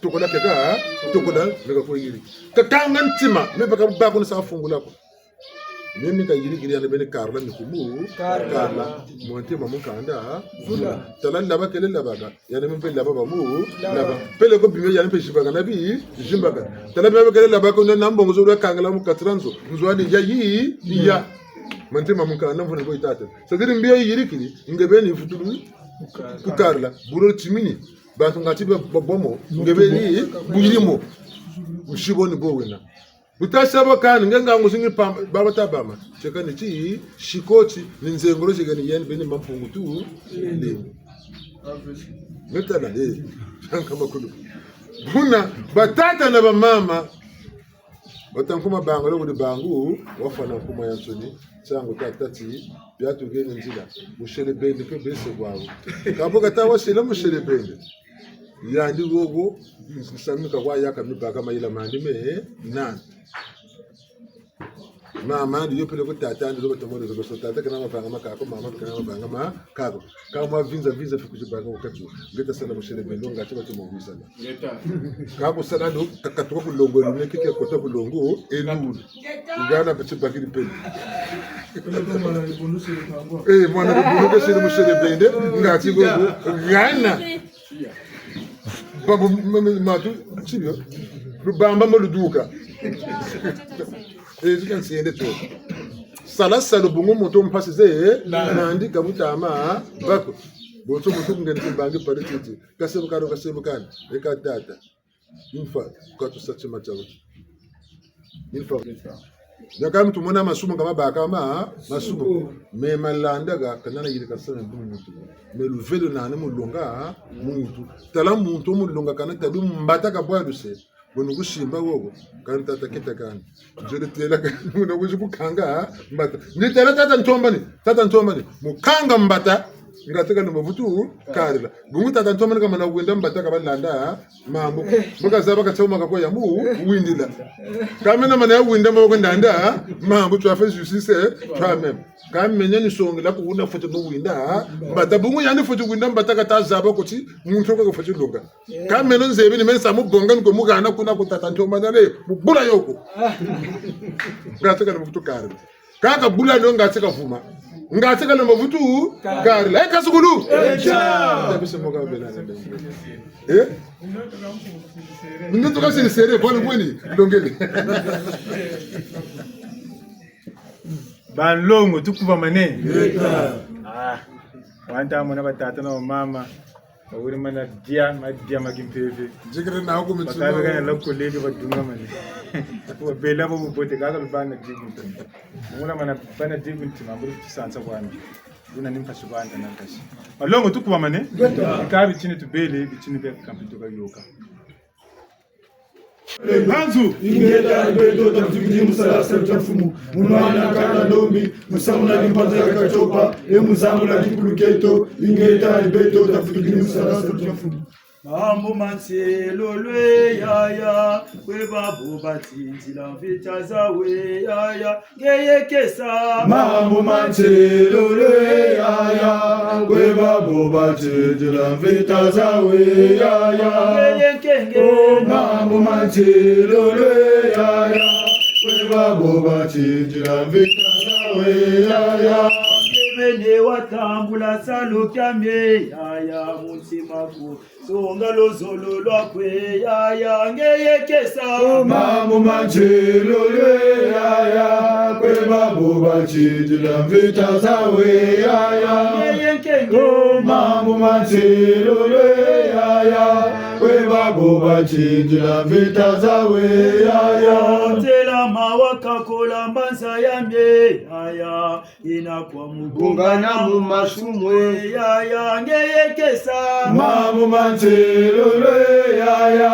tokola keka, tokola, meka ko yiri. Kakanga ntima, me baka bako ni sa fungula ko. Mimi kayirikiri yandi beni Karla Mikumu. Karla. Karla. Mwante ma mukanda. Vula. Tala laba kele labaka. Yandi mpe laba ba mu. Laba. Laba. Pele ko bime yandi mpe zimbaka na bi. Zimbaka. Tala bime kele laba ko na mbongo zo lwa kangala mu kati dia nzo. Nzo yandi ya yi. Ya. Mwante ma mukanda mvuna bo yi tata. C'est-à-dire mbi yayirikiri. Nge beni vutulu. Ku Karla. Bulo timini. Bantu ngati ba, ba bomo. Nge beni. Buyirimo. Musibo ni bo wena. Bu ta saba kani, nge nga nguzingi pamba, baba ta bama. Tieka ni ti, sikoti, ni nzengolo tieka ni yandi beni Mampungu tu, lembo. Meta na, eh, tanka makulu. Buna, batata na bamama, bata nkuma bangu, lo kuli bangu, wafwana nkuma ya nsoni, tiangu tata ti, bia tugeni nzila, musele bende ke bese bwawu. Kabo kata wasila musele bende. Yandi wowo, nsamika kwa yaka mibaka mayela mandi me, nani. Mama ndi yo pele ko tata ndi lo batomo lo so tata kena mavanga makako, mama kena mavanga makako. Ka mwa vinza vinza fi kuzibanga wakati. Ngeta sala musele bende ngati batomo wisala. Ngeta. Ka kusala ndo, kakatuka ku longo, elu ne kike kota ku longo, elu. Ngana peti bakiri pele. Eh, mwana lubunu ke sele musele bende, ngati gogo, ngana. Babu, m-, m-, matu, tibio. Lubamba mo luduka. Eh, zika nsiende tio. Sala sala bungu muntu mpasi ze, eh, nandi ka butama, bako. Bonso muntu kungeni kimbangi pari titi. Kasebu kano, kasebu kano. Eka tata. Une fois, ka tusa tima tia wuti. Une fois. Nyaka mi tumona masumu nga mabaka ma, masumu. Me malanda ga, kanana yirika sana bu muntu. Me luvelo nani mulonga, muntu. Tala muntu mulonga kana tabi mbata ka bwa luse. Bono kusimba wowo, kani tata kita kani. Nzele tela kani, muna kuzi kukanga, mbata. Ndi tela tata Ntombani, tata Ntombani. Mukanga mbata, Ngati kalomba vutu karila. Bungu tata Ntoma ni kamana winda mbata kabalanda mambu. Mbo kazaba katsauma kako ya mu windila. Kamana mana ya winda mbo kwendanda mambu, tu as fait justice toi-même. Kamana ni songela ku wuna fweti mu winda mbata. Bungu yandi fweti winda mbata kata zaba ko ti muntu ko fweti longa. Kamana nzebi ni meni sa mu bonga ni ko mu hana kuna ku tata Ntoma nale mu bula yo ko. Ngati kalomba vutu karila. Kaka bula no ngati kavuma. Ngati kalomba vutu karila. Eh, kasukulu. Tabisa moka bela na. Eh? Ndoto kasi ni sere, bwana bweni, longele. Banlongo, tukubamane. Ah. Wanta mona batata na bamama. Bawiri mana dia, madia ma kimpeve. Nzikiri na huku mitsuno. Bakabe kana la kolege badungamane. Babela bo bubote kaka lubana dibu ntima. Muna mana bana dibu ntima, mburi tisansa kwani. Buna ni mpasi banda na nkasi. Banlongo tukubamane. Ngeta. Bika bitini tubele, bitini bia kampito kayoka. Mpanzu. Ingeta, beto tafutukiri mu sala salu tia Mfumu. Mu nwana kanda ndombi, mu samuna kimpanza kia katiopa, e mu zangula kikulu kieto. Ingeta, beto tafutukiri mu sala salu tia Mfumu. Mambu ma nselolo e yaya, kwe babo batindila mvita zawu e yaya. Ngeye kesa. Mambu ma nselolo e yaya, kwe babo batindila mvita zawu e yaya. Ngeye nkenge. Oh, mambu ma nselolo e yaya, kwe babo batindila mvita zawu e yaya. Nge bene watambula salu kiame yaya, mu ntima ku songa luzolo lwaku e yaya, ngeye kesa. Oh, mambu ma nselolo e yaya, kwe babo batindila mvita zawu e yaya. Ngeye nkenge. Oh, mambu ma nselolo e yaya, kwe babo batindila mvita zawu e yaya. Tela mawa kakola mbanza ya mie yaya. Yina kwa mu bungana mu masumu e yaya, ngeye kesa. Mambu ma nselolo e yaya,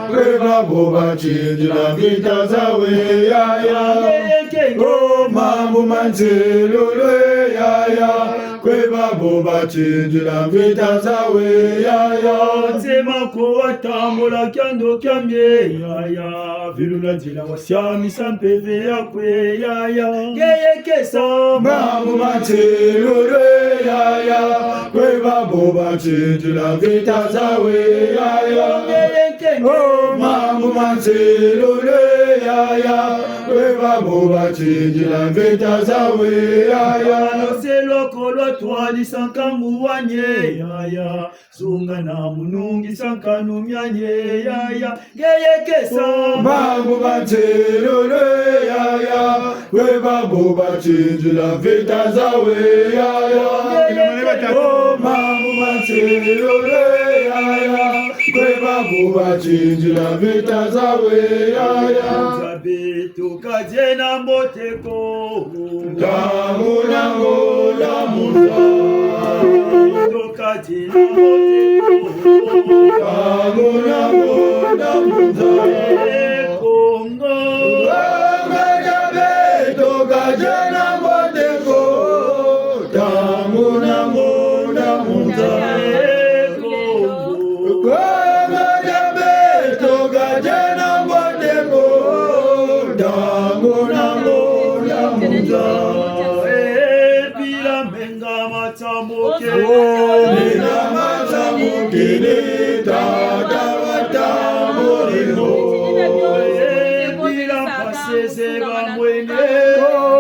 kwe babo batindila mvita zawu e yaya. Ngeye nkenge. Oh, mambu ma nselolo e yaya, kwe babo batindila mvita zawu e yaya. Nsema ko watambula kiando kiamie yaya, vilula nzila wasiamisa mpeve yaku e yaya, ngeye kesa. Mambu ma nselolo e yaya, kwe babo batindila mvita zawu e yaya. Ngeye nkenge. Oh, mambu ma nselolo e yaya, kwe babo batindila mvita zawu e yaya. Luzolo ko lwatwadisa nkangu wani e yaya. Zungana mu nungisa nkanu miani e yaya, ngeye kesa. Mambu ma nselolo e yaya, kwe babo batindila mvita zawu e yaya. Ngeye nkenge. Oh, mambu ma nselolo e yaya, kwe babo batindila mvita zawu e yaya. Nzambi, tukadiena mbote ko. Ntangu na ngonda mu nza. Tukadiena mbote ko. Ntangu na ngonda mu nza. E Kongo. Kongo dia beto, kadiena mbote ko. Ntangu na ngonda mu nza. E Kongo. Kongo dia beto, kadiena mbote ko. Ntangu na ngonda mu nza. E mpila menga matambukini. Oh, menga matambukini, tata watambuliri mo. E mpila mpasi zeba mweni.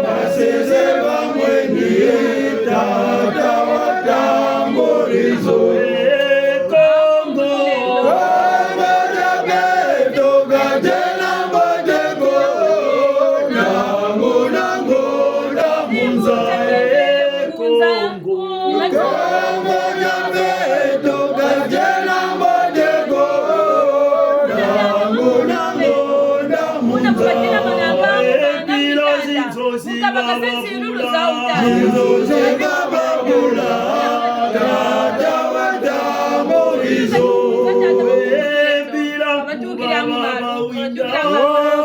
Mpasi zeba mweni, tata watambuliri zo. E Kongo. Kongo dia beto, kadiena mbote ko. Ntangu na ngonda mu nza. E Kongo. Kongo dia beto, kadiena mbote ko. Ntangu na ngonda mu nza. E mpila zinzo zi bababula. Zinzo zi bababula. Tata watambuliri zo. E mpila ku babawinda.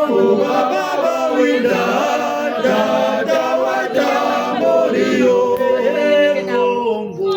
Ku babawinda. Tata watambuliri yo. E Kongo.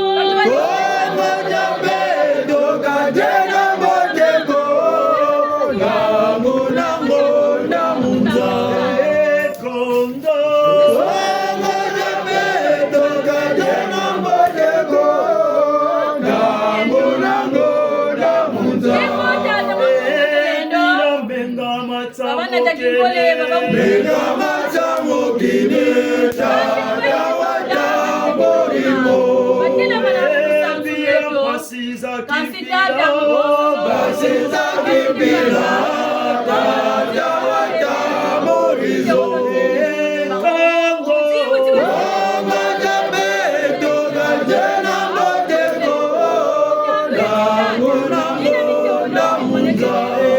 Meka matango kine, tata wa tamborimbo. Basisa kimpila, tata wa tamborimbo. Kongo, Kongo, Nzambe, toka nzena mbote ko. Ndangu, ndangu, ndangu, nzambe.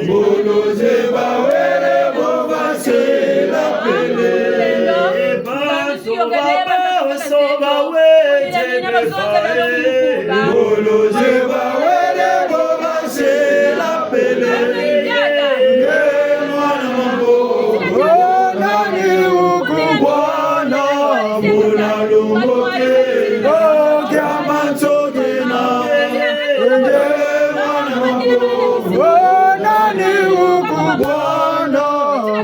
Boloze bawele bo basela pele. Bantu babaso bawele beba. Boloze bawele bo basela pele. Nge mwana mambo. Nani ukubwana? Muna lumboke. Okia manso kena. Nge mwana mambo. Nani ukubwana?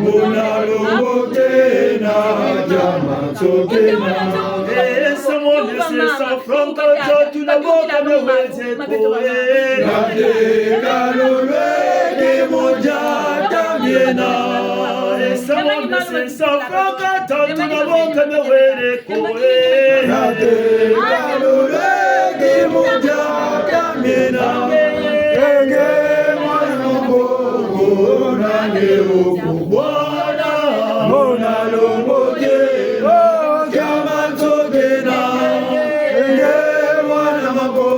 Muna lumboke na jama. Esa mwana sesa franka tatu na boka me weze koe. Nate kalolwe ni moja tamiena. Esa mwana sesa franka tatu na boka me weze koe. Nate kalolwe ni moja tamiena. Enge mwana moko nane uku. Bwana, muna lumboke, okia manso kena. Enge mwana mako,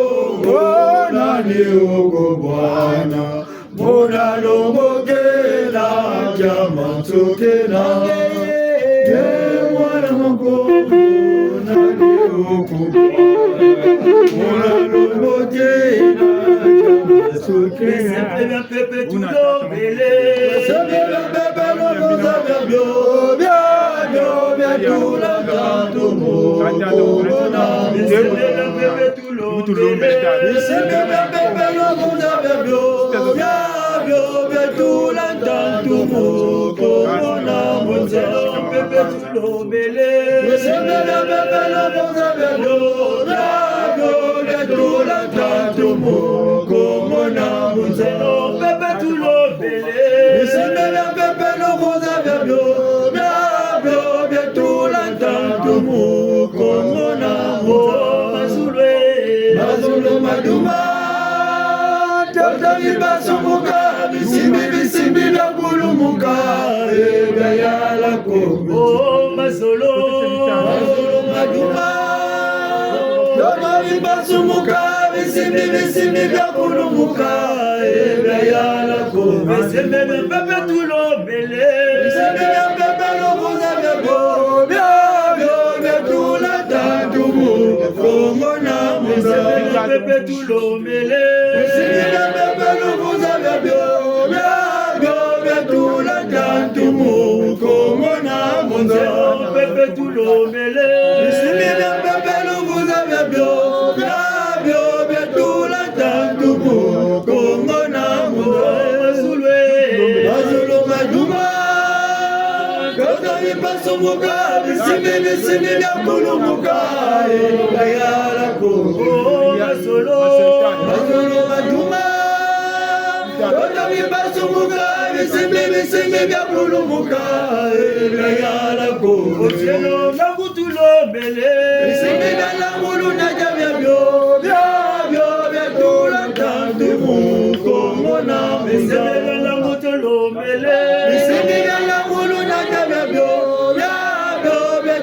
bwana ni uko bwana. Muna lumboke na kia manso kena. Enge mwana mako, bwana ni uko bwana. Muna lumboke na kia manso kena. Pepe tulombele. Sembela pepe loboza bia bio, bia bio, bia tula ntantu mu kongona. Sembela pepe tulombele. Sembela pepe loboza bia bio, bia bio, bia tula ntantu mu kongona. Pepe tulombele. Sembela pepe loboza bia bio, bia bio, bia tula ntantu mu kongona. Pepe tulombele. Sembela pepe loboza bia bio, bia bio, bia tula ntantu mu kongona. Mazulu, mazulu maduma. Tata bibasumuka, bisimbi, bisimbi bia kulumuka, e bia yala Kongo. Oh, mazolo, mazolo maduma. Tata bibasumuka, bisimbi, bisimbi bia kulumuka, e bia yala Kongo. Sembela pepe tulombele. Sembela pepe loboza bia bio, bia bio, bia tula ntantu mu Kongo na mu nza. Sembela pepe tulombele. Sembela pepe loboza bia bio, bia bio, bia tula ntantu mu Kongo na mu nza. Pepe tulombele. Sembela pepe loboza bia bio, bia bio, bia tula ntantu mu Kongo na mu nza. Mazulu, mazulu maduma. Kaka bibasumuka, bisimbi, bisimbi bia kulumuka, e bia yala Kongo. Mazulu, mazulu maduma. Kaka bibasumuka, bisimbi, bisimbi bia kulumuka, e bia yala Kongo. Tulombele. Bisimbi bia langulu na dia bia bio, bia bio, bia tula ntantu mu Kongo na mu nza. Bisimbi bia langulu na dia bia bio, bia bio, bia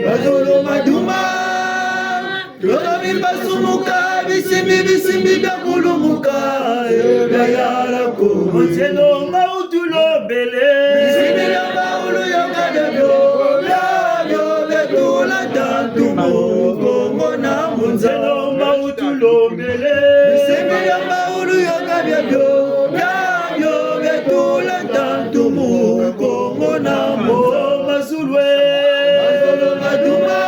Mazulu maduma, ntoto mipasumuka, bisimbi, bisimbi biakulumuka, eh, biayala ko. Muzelo mawutulombele. Bisimbi bia mawulu yoka biabio, biabio biatula ntantu mu Kongo na mu nza. Muzelo mawutulombele. Bisimbi bia mawulu yoka biabio, biabio biatula ntantu mu Kongo na mu nza. Mazulu e. Mazulu maduma.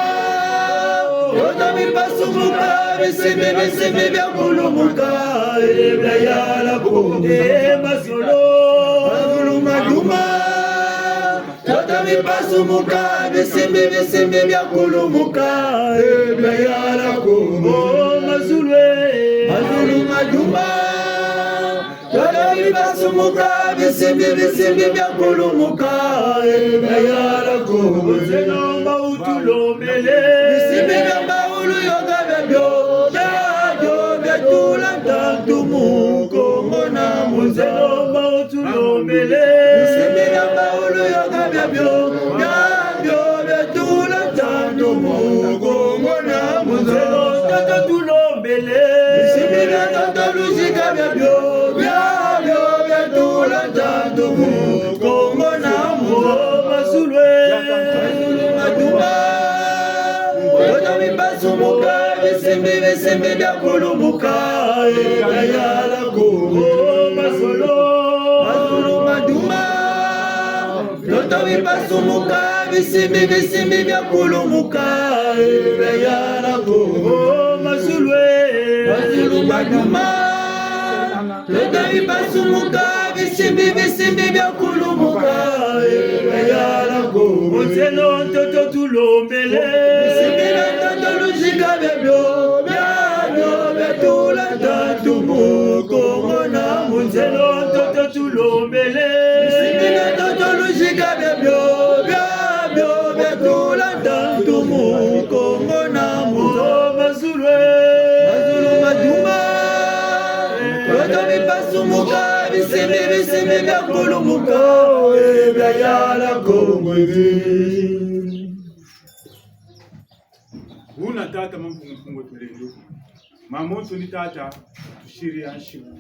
Ntoto mipasumuka, bisimbi, bisimbi biakulumuka, eh, biayala ko. Eh, mazulu. Mazulu maduma. Ntoto mipasumuka, bisimbi, bisimbi biakulumuka, eh, biayala ko. Oh, mazulu e. Mazulu maduma. Ntoto mipasumuka, bisimbi, bisimbi biakulumuka, eh, biayala ko. Muzelo mawutulombele. Bisimbi bia mawulu yoka biabio, biabio biatula ntantu mu Kongo na mu nza. Muzelo mawutulombele. Bisimbi bia mawulu yoka biabio, biabio biatula ntantu mu Kongo na mu nza. Muzelo tata tulombele. Bisimbi bia ntoto luzika biabio, biabio biatula ntantu mu Kongo na mu nza. Mazulu e. Mazulu maduma. Ntoto mipasumuka, bisimbi, bisimbi biakulumuka, eh, biayala ko. Oh, mazulu. Mazulu maduma. Ntoto mipasumuka, bisimbi, bisimbi biakulumuka, eh, biayala ko. Oh, mazulu e. Mazulu maduma. Ntoto mipasumuka, bisimbi, bisimbi biakulumuka, eh, biayala ko. Muzelo ntoto tulombele. Bisimbi bia ntoto luzika biabio, biabio biatula ntantu mu Kongo na mu nza. Muzelo ntoto tulombele. Bisimbi bia ntoto luzika biabio, biabio biatula ntantu mu Kongo na mu nza. Oh, mazulu e. Mazulu maduma. Ntoto mipasumuka, bisimbi, bisimbi biakulumuka, eh, biayala ko ngwezi. Wuna tata Mampungu Mpungu Tulendo. Mama Nsoni tata, tusiri ya nsiku.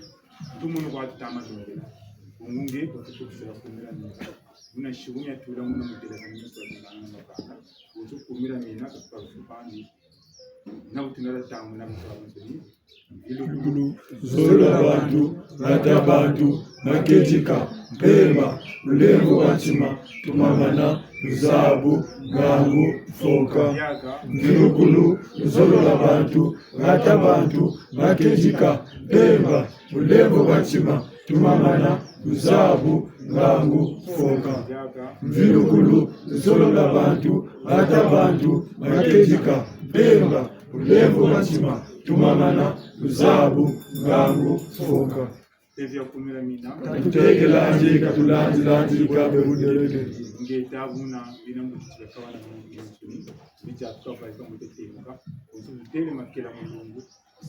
Tumunu kwa tutama tumbela. Bungu nge, kwa tutukisela kumira mina. Wuna nsiku nya tula muna mutela kwa mina kwa mina. Wutu kumira mina, kwa tutukisela kumira mina. Na butunala tamu na butunala nsoni. Mvilukulu, luzolo lwa bantu, ngata bantu, makedika, mpemba, lulemvo lwa ntima, tumamana, luzabu, ngangu, mfoka. Mvilukulu, luzolo lwa bantu, ngata bantu, makedika, mpemba, lulemvo lwa ntima, tumamana, luzabu, ngangu, mfoka. Mvilukulu, luzolo lwa bantu, ngata bantu, makedika, mpemba, lulemvo lwa ntima, tumamana, luzabu, ngangu, mfoka. Evia kumira mina. Ka tuteke landi, ka tulandi landi, ka be budeleke. Ngeta buna, bina mbuti tibakawana na mbuti nsuni. Biti atuka baika mbuti temuka. Kutu tutele makela mulungu.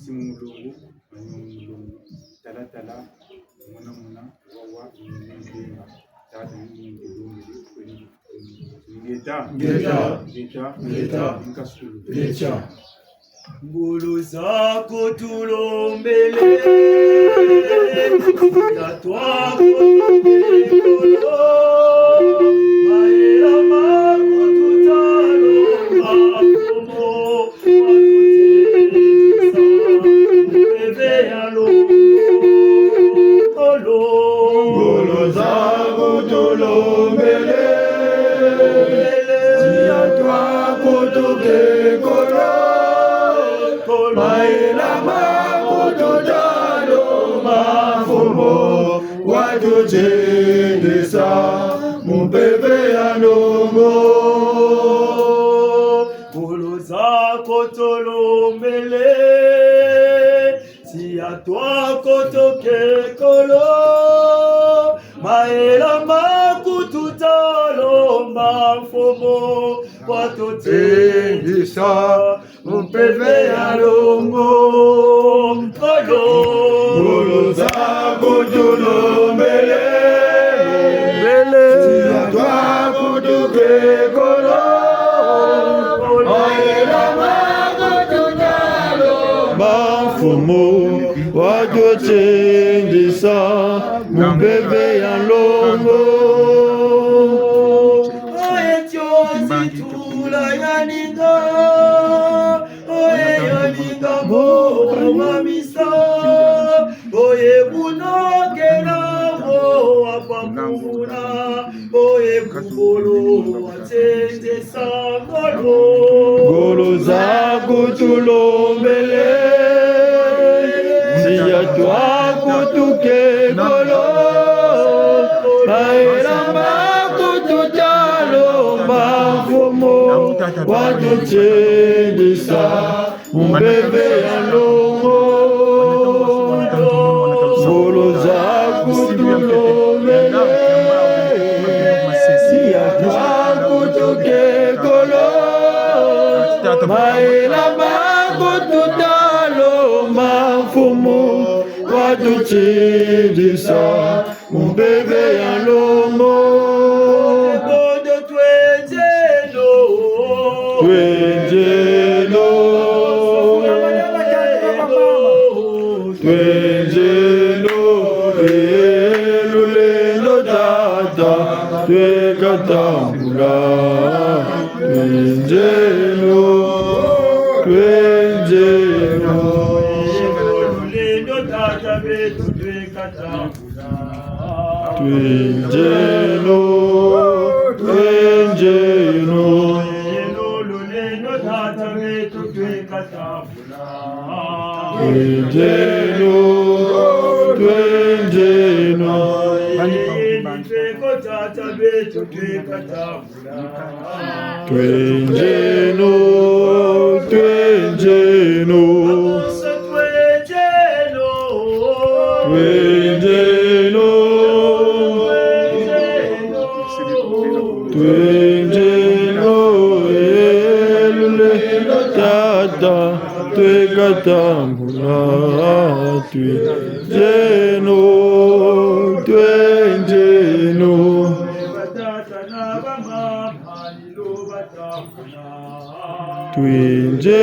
Simu mulongo, manyongo mulongo, tala tala, mona mona, wawa, mbenga, tata, mbenga, mbenga, mbenga, ngeta, ngeta, ngeta, ngeta, nkasulu, ngeta. Ngolo zako tulombele, tatwa ko tulombele, mayela mako tutalomba, komo. Ngolo zako tulombele, tia twa kutuke kolo, mayela mako tutalomba, mfumu, watutindisa mu mpeve ya longo. Ngolo zako tulombele, tia twa kutuke kolo, mayela mako tutalomba, mfumu, watutindisa mu mpeve ya longo. Ngolo zako tulombele, tia twa kutuke kolo, Mo watutindisa mu mpeve ya nlongo. Oye tiozi tula ya ninga, oye ya ninga mo mamisa, oye bunokela mo wa pamuna, oye kukolo wa tendesa ngolo. Ngolo za kutulombele, siya twa kutuke ngolo. Mayela ma kututalomba Mfumu, watutindisa mu mpeve ya nlongo. Ngolo za kutulombele, siya twa kutuke ngolo. Mayela ma kututalomba Mfumu, watutindisa mu mpeve ya nlongo. Bodo twenze no. Twenze no. Twenze no. Eh, lulendo tata, tweka tambula. Twenze no. Twenze no. Lulendo tata beto tweka tambula. Twenze no, twenze no. Lulendo tata beto tweka tambula. Twenze no, twenze no. Tata beto tweka tambula. Twenze no, twenze no. Twenze no. Twenze no, eh, lulendo tata, tweka tambula. Twenze no, twenze no. Twenze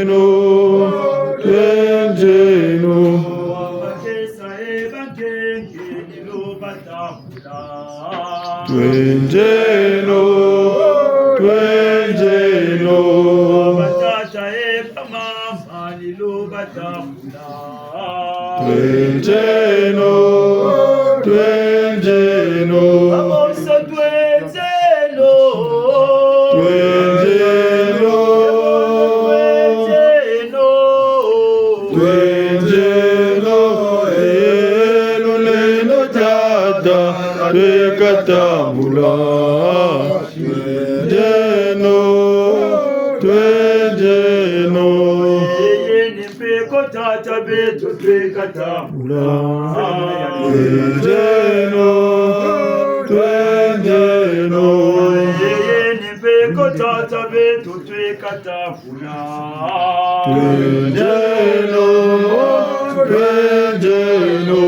no, twenze no. Twenze no, twenze no. Twenze no, twenze no. Twenze no. Twenze no. Twenze no. Eh, lulendo tata, tweka tambula. Twenze no, twenze no. Yeye ni mpeko tata beto tweka tambula. Twenze no, twenze no. Yeye ni mpeko tata beto tweka tambula. Twenze no, twenze no.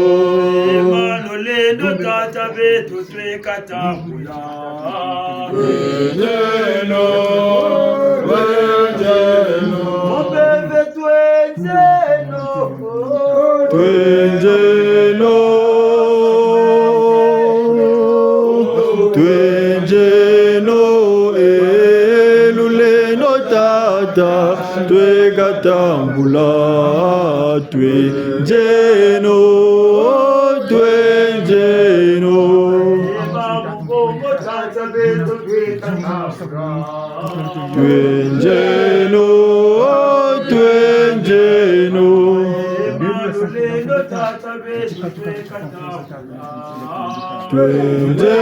Ema lulendo tata beto tweka tambula. Twenze no, twenze no. Mobembe twenze no. Twenze no. Twenze no, eh, lulendo tata, tweka tambula. Twenze no, twenze no. Twenze no, twenze no. Twenze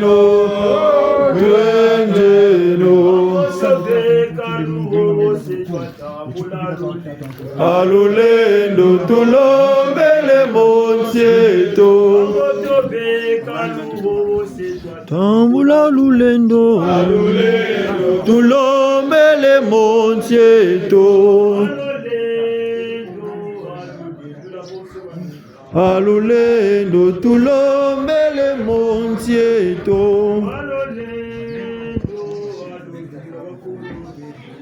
no, twenze no. A lulendo tulombele mo nsi eto. Tambula lulendo. Tulombele mo nsi eto. A lulendo tulombele mo nsi eto.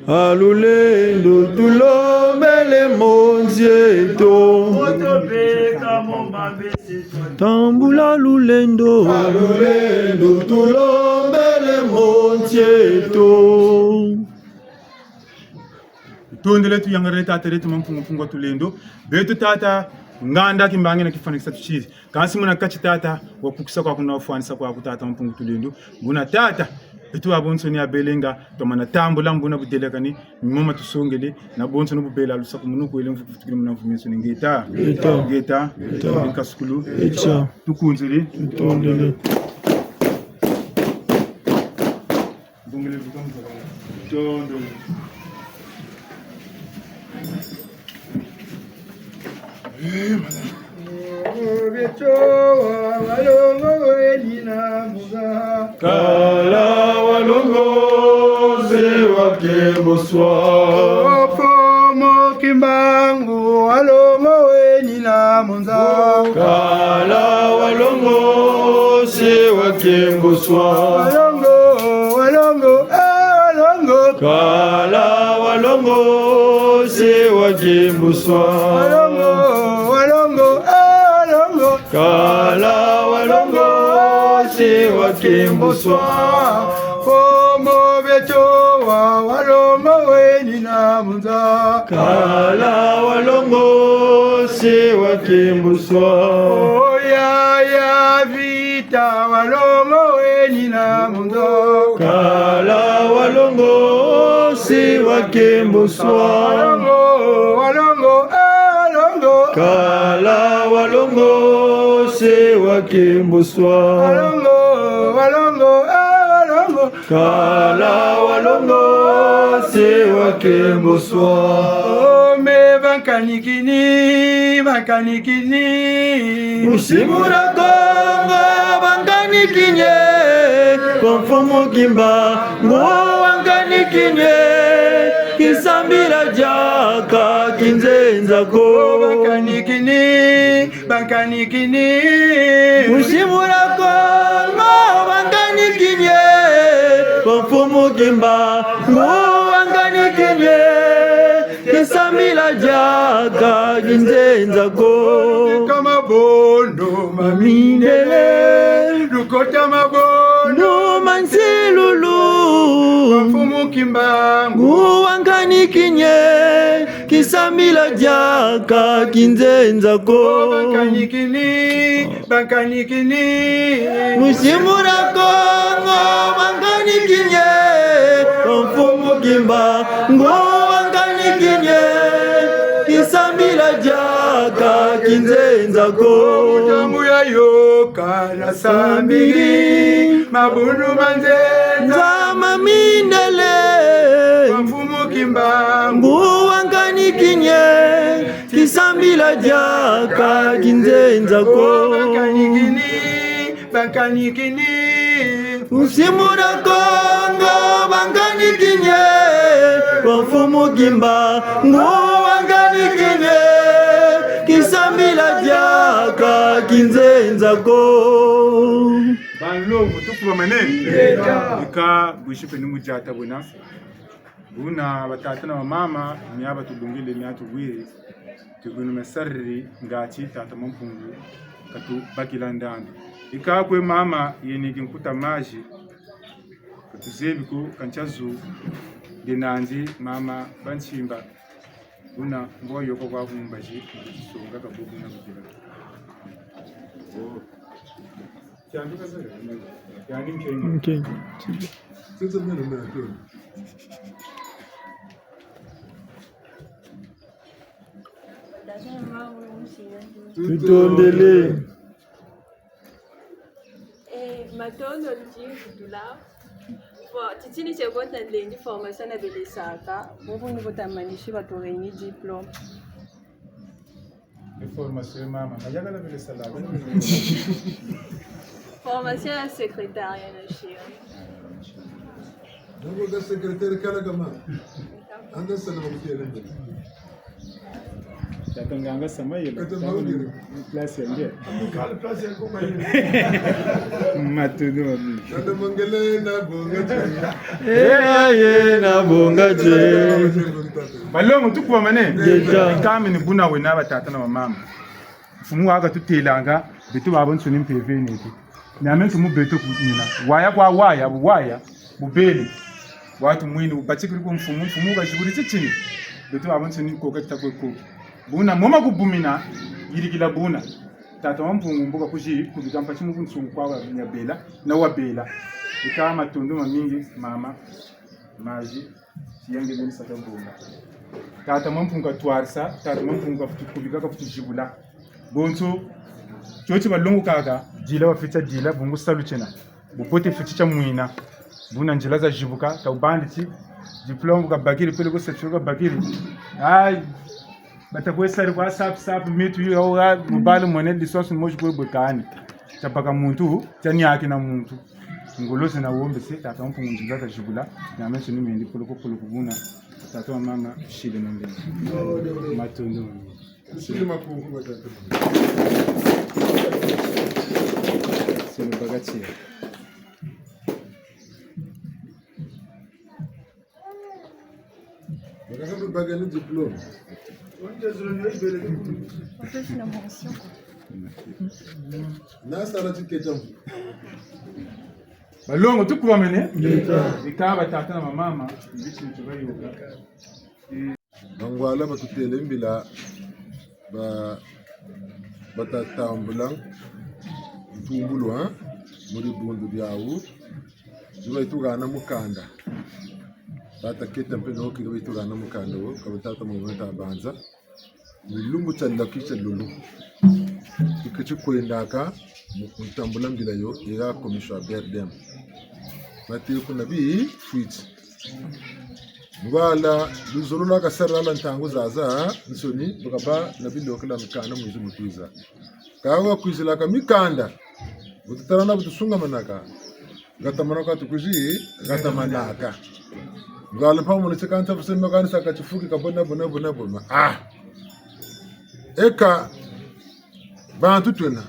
A lulendo tulombele Tambula lulendo. Lulendo tulombele monsi eto. Tutondele, tuyangalele tata dieto Mampungu, Mpungu wa tulendo. Beto tata, nganda, kimbangi na kifwanikisa tusiri. Kansi muna kati tata, wakukisa kwaku na wafwanisa kwaku tata Mampungu tulendo. Buna tata, beto babonso ni abelenga, twamana tambula buna budelakani, mima tusongele, na bonso ni bubela lusakumunu kwele mvu kufutukile muna mvu mieto ni ngeta. Ngeta. Ngeta. Ngeta. Nkasukulu. Ngeta. Tukunzele. Tutondele. Bongele vuka mzabala. Tondo. Kala walongo se wakemboswa. Mfumu Kimbangu, walongo weni na munza. Kala walongo se wakemboswa. Walongo, walongo, eh, walongo. Kala walongo se wakemboswa. Walongo, walongo, eh, walongo. Kala walongo se wakemboswa. Kombo beto wa walongo weni na munza. Kala walongo se wakemboswa. Oh, yaya Vita, walongo weni na munza. Kala walongo se wakemboswa. Walongo, walongo, eh, walongo. Kala walongo se wakemboswa. Walongo, walongo, eh, walongo. Kala walongo se wakemboswa. Oh, me bankanikini, bankanikini. Musimuna Kongo bankanikini, kwa Mfumu Kimbangu wankanikini, kisambila diaka kinzenza ko. Oh, bankanikini, bankanikini. Musimuna Kongo bankanikini, kwa Mfumu Kimbangu wankanikini, kisambila diaka kinzenza ko. Lukota mabondo ma mindele, lukota mabondo ma nsilulu, kwa Mfumu Kimbangu wankanikini, kisambila diaka kinzenza ko. Bankanikini, bankanikini. Musimuna Kongo bankanikini, kwa Mfumu Kimbangu wankanikini, kisambila diaka kinzenza ko. Ntangu yayoka nasambiri, mabundu ma nzenza ma mindele, kwa Mfumu Kimbangu wankanikini, kisambila diaka kinzenza ko. Bankanikini, bankanikini. Musimuna Kongo bankanikini, kwa Mfumu Kimbangu wankanikini, kisambila diaka kinzenza ko. Banlongo, tufubamane. Yeka, bwisi mpe ni mu diata bwena. Buna batata na bamama, mia batulongele, mia tuwiri, tubwiri mesariri ngati tata Mampungu katubakila ndandu. Ika kwe mama yeni kinkuta mazi, katuzebi ko, ka ntiazu denandi mama Bansimba. Buna mbo yoka kwa kumbazi, tusonga kabubu na kutila. Nkengi. Tutondele. Eh, matondo lutini kutula. Bon, titini tie kota ndengi formation na belesaka. Bobo ni kota manisi batu réuni diplôme. Ni formation ya mama, mayaka na bele sala. Formation ya secrétariat na chien. Donc, le secrétaire, kala kama. Anga sala ba kutele. Tata nganga sama yela. Kata maudiri. Place ya nge. Kala place ya koma yela. Matondo mamingi. Tata mongele na bonga je. Eh, aye na bonga je. Balongo, tukubamane. Ngeta. Kami ni buna wena batata na bamama. Mfumu waka tutelanga, beto babansoni mpeve neto. Ni ame ntu mu beto ku nina. Waya kwa waya, bu waya, bubele. Watu mwini, wubatikiri ku mfumu, mfumu kaziburi titini. Beto babansoni koka tita kwe koki. Buna, moma kubumina, yirikila buna. Tata wa Mpungu mbo kakuzi, kubika mpasi mu bunsungu kwa wa nyabela, na wabela. Ika matondo mamingi, mama, mazi. Tiyange beni saka bonga. Tata Mampungu katwarisa, tata Mampungu kafutu kubika, kafutu zibula. Bonso, tio ti balongokaka, dila bafweti dila, bungu salu tiena. Bubote fweti tia mwina. Buna nzila zazibuka, ka wubandi ti, diplôme kabakiri, peleko certificat kabakiri. Ayi, bata kwe sari kwa sapu sapu, mitu yo, awa, mubali mwene, licence mosi kwe bwe kani. Tia baka muntu, tia niaki na muntu. Ngolo zina wombese, tata Mampungu nzila kazibula, na meso ni mendi poloko poloko buna, tata wa mama, sile na mbele. Matondo. Sile makungu wa tata. Sile bakati. Bakaka mpe baka ni diplôme. Nasala tiketa mpe. Balongo, tukubamene. Ngeta. Bika batata na bamama, mbisi ntu bayoka. Bangwala batutele mbila, ba, batatambula ntumbulu, ha? Mu dibundu diawu. Zi bayituhana mukanda. Tata Keta mpe noki bayituhana mukanda wo, ka batata mwe tabanza. Ni lumbu tia laki tia lulu. Tuketi kwendaka mu, mu tambula mbila yo, yeka commission ya B R D M. Bate kuna bifwiti. Ngwala, luzolo lwaka sarala ntangu zazansoni, bu kabâ na bilokela mikanda mu nzo mu kwiza. Ka wakwizilaka mikanda, bu tutalana bu tusungamanaka, gatamanaka tukwizi, gatamanaka. Ngwala mpa mona ti kanta busema kani saka tifuki ka bona, bona, bona, bona. Ah! Eka, bantu twena,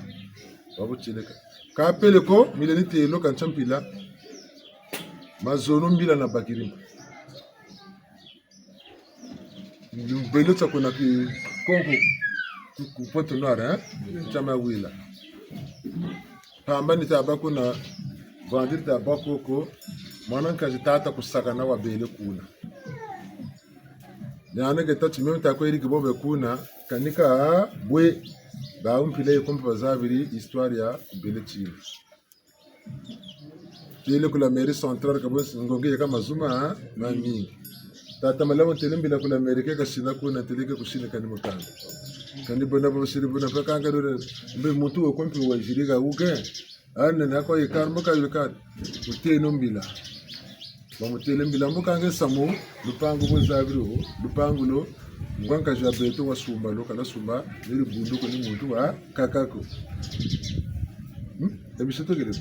babutileka. Ka peleko, mila ni telo ka ntia mpila, mazono mbila na bakiri mpe. Mbelo tia kuna ki, konko, ku, ku Pointe-Noire, eh? Tia mawila. Pamba ni tabâ kuna, vandiri tabâ koko, mwana nkazi tata kusakana wabele kuna. Niane ke tâ ti meme ta kwe yiriki bobe kuna, kanika bwe, bawu mpila yi ko mpe bazabiri histoire ya kubele tina. Tele ku la mairie centrale, ka bo ngongi yeka mazu ma, mamingi. Tata Malamu ntele mbila ku la mairie ke kasina kuna, ntele ke kusini kani mukanda. Kani bona bo siri bona pa kanga dole, mbe muntu wo ko mpe waziri ka wuke. Ane na kwa yikari, mbo ka yikari. Kuteno mbila. Bamutele mbila mbo kanga nsamu, lupangu bo zabiri wo, lupangu lo, ngwa nkazi wa beto wasumba lo, kala sumba, ni dibundu ko ni muntu wakaka ko. Hmm? E biseto kele.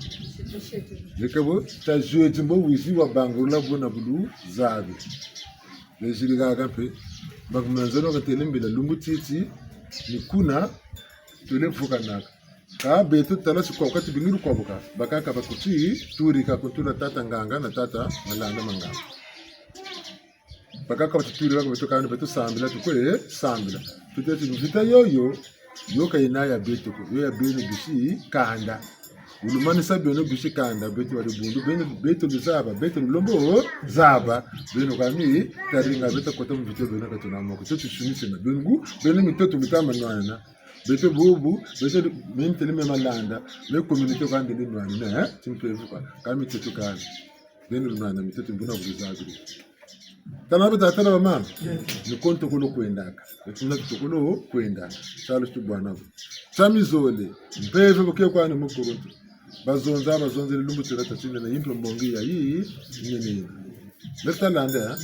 Leka bo, ta jeudi mbo wizi wabangula bo na bu luzabi. Beziri kaka mpe, bakumenzeno katele mbila lumbu titi, ni kuna, twele vukanaka. Ka beto tala si kwa kati bingiri kwa buka, bakaka bakuti, turi ka kuntula tata nganga na tata Malanda Manganga. Bakaka batuturila ko beto kani beto sambila, tukwe sambila. Tuteti mvita yoyo, yo ka yena ya beto ko, yo ya beno bisi kanda. Wulumanisa beno bisi kanda, beto bari bundu, beno, beto luzaba, beto lulombo zaba, beno kani, taringa beto kota mvita beno katuna moko. Tuti sunisena, beno ngu, beno mitoto mitama nwana. Beto bubu, beto mimi ntele me Malanda, me communauté kani ndi nwana, eh? Timpevu kwa, kami tetu kani. Beno lunwana mitoto mbuna kuzabiri. Tala batata na bamama. Ni ko ntokolo kwendaka. Beto na ntokolo kwenda. Salu tubwana bo. Tia mizole. Mpeve bo ke kwani mukuluntu. Bazonza, bazonzele lumbu tiena tia tinene, yimpe mbongi ya yi, nene. Leta landa, eh?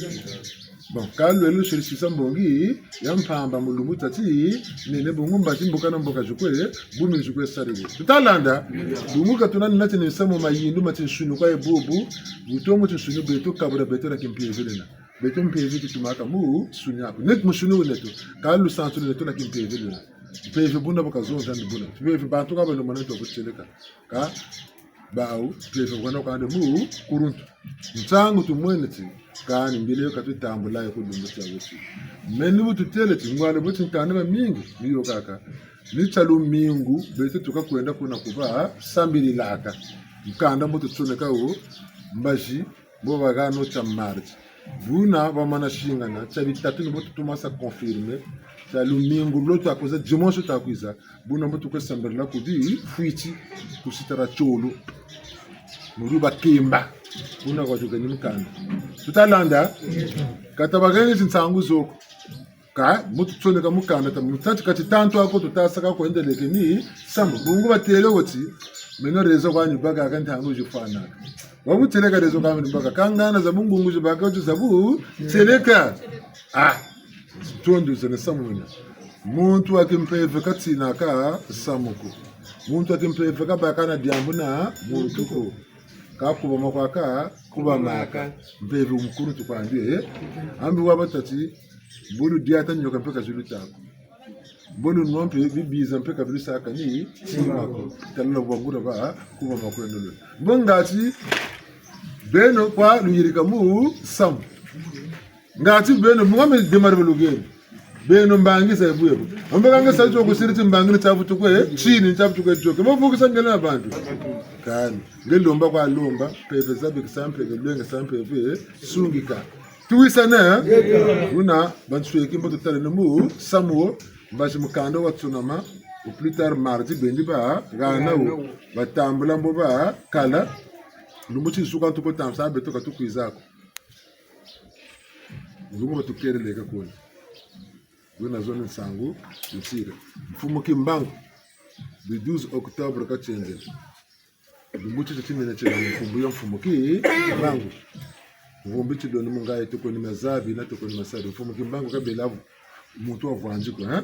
Bon, ka lwele lusiri sisa mbongi ya mpamba mu lumbu tia tinene, bungu mbazi mboka na mboka zikwe, bumi zikwe sariwe. Tuta landa, bungu ka tuna nina ti ni nsamu mayindu ma tinsuni kwa ye bubu, butongo tinsuni beto, kabula beto na kimpeve lena. Beto mpeve ki tumaka mu suni aku. Neto mu suni wu neto. Ka lusansu lweto lwa kimpeve lwena. Mpeve buna bu kazonza ni buna. Mpeve bantu ka balomba neto kutieleka. Ka bawu, mpeve bwana kande mu kuluntu. Nsangu tumwene ti, kani mbila yo ka tutambula yo ku lumbu tia wuti. Meni bu tutêle ti, ngwala bu ti nkanda mamingi, ni yo kaka. Ni tia lumingu, beto tuka kwenda kuna ku ba sambililaka. Nkanda mbo tutsoneka wo, mbazi, mbo bahana wo tia mardi. Buna bamana singana, tia bitatu ni bo tutumasa confirmer, tia lumingu lo twakwiza, dimanche twakwiza, buna mbo tukwe sambila ku bifwiti, ku sitara tiolo. Muri bakemba, buna kwa tuka ni mukanda. Tutalanda, ka tabakeni zinsangu zo ko. Ka, mu tutsoneka mukanda, ta, mu tati kati tantu ako tutasaka kwendeleke ni samu. Bungu batêle wo ti, meno réseau kwa ni baka ka ntangu zifwanaka. Wa bu têleka réseau kwa ni baka, ka ngana za bungungu zibaka wo ti za bu têleka. Ah, tondu zene samu mina. Muntu wa kimpeve ka tinaka samu ko. Muntu wa kimpeve ka baka na diambu na muntu ko. Ka kubama kwa ka, kubamaka. Mpeve mukulu tukwandi, eh? Ambi wa batati, bulu diata nioka mpe ka zulu tako. Bulu nwa mpe bibiza mpe ka bilusaka ni tima ko. Talala bwa ngura ba, kubama kweno lwe. Mbo ngati, beno kwa luyirika mu samu. Ngati beno, mungame demari balugeni. Beno mbangi za ebu ebu. Ambe kanga sa tio kusiri ti mbangi ni tia vutu kwe, tini ni tia vutu kwe tioke. Mavukisa ngele na bantu. Kani, nge lomba kwa lomba, mpeve zabikisa mpeve, lwengesa mpeve, sungika. Tuwisane, eh? Wuna, bansweki mbo tutaleno mu samu wo, mbazi mukanda wa tsunama, au plus tard mardi, bendi bahana wo, batambula mbo bakala, lumbu ti nsuka ntu ko tamsa beto ka tukwiza ko. Nzungu batukelele ka kuna. Wena zone nsangu, nsira. Mfumu Kimbangu, le douze octobre katiendele. Lumbu titi tinene tiena nkumbu ya Mfumu Kimbangu. Mvumbi tiloni mu ngayi tuko ni mazabi na tuko ni masari. Mfumu Kimbangu kabela muntu wa vwanzi ko, hein?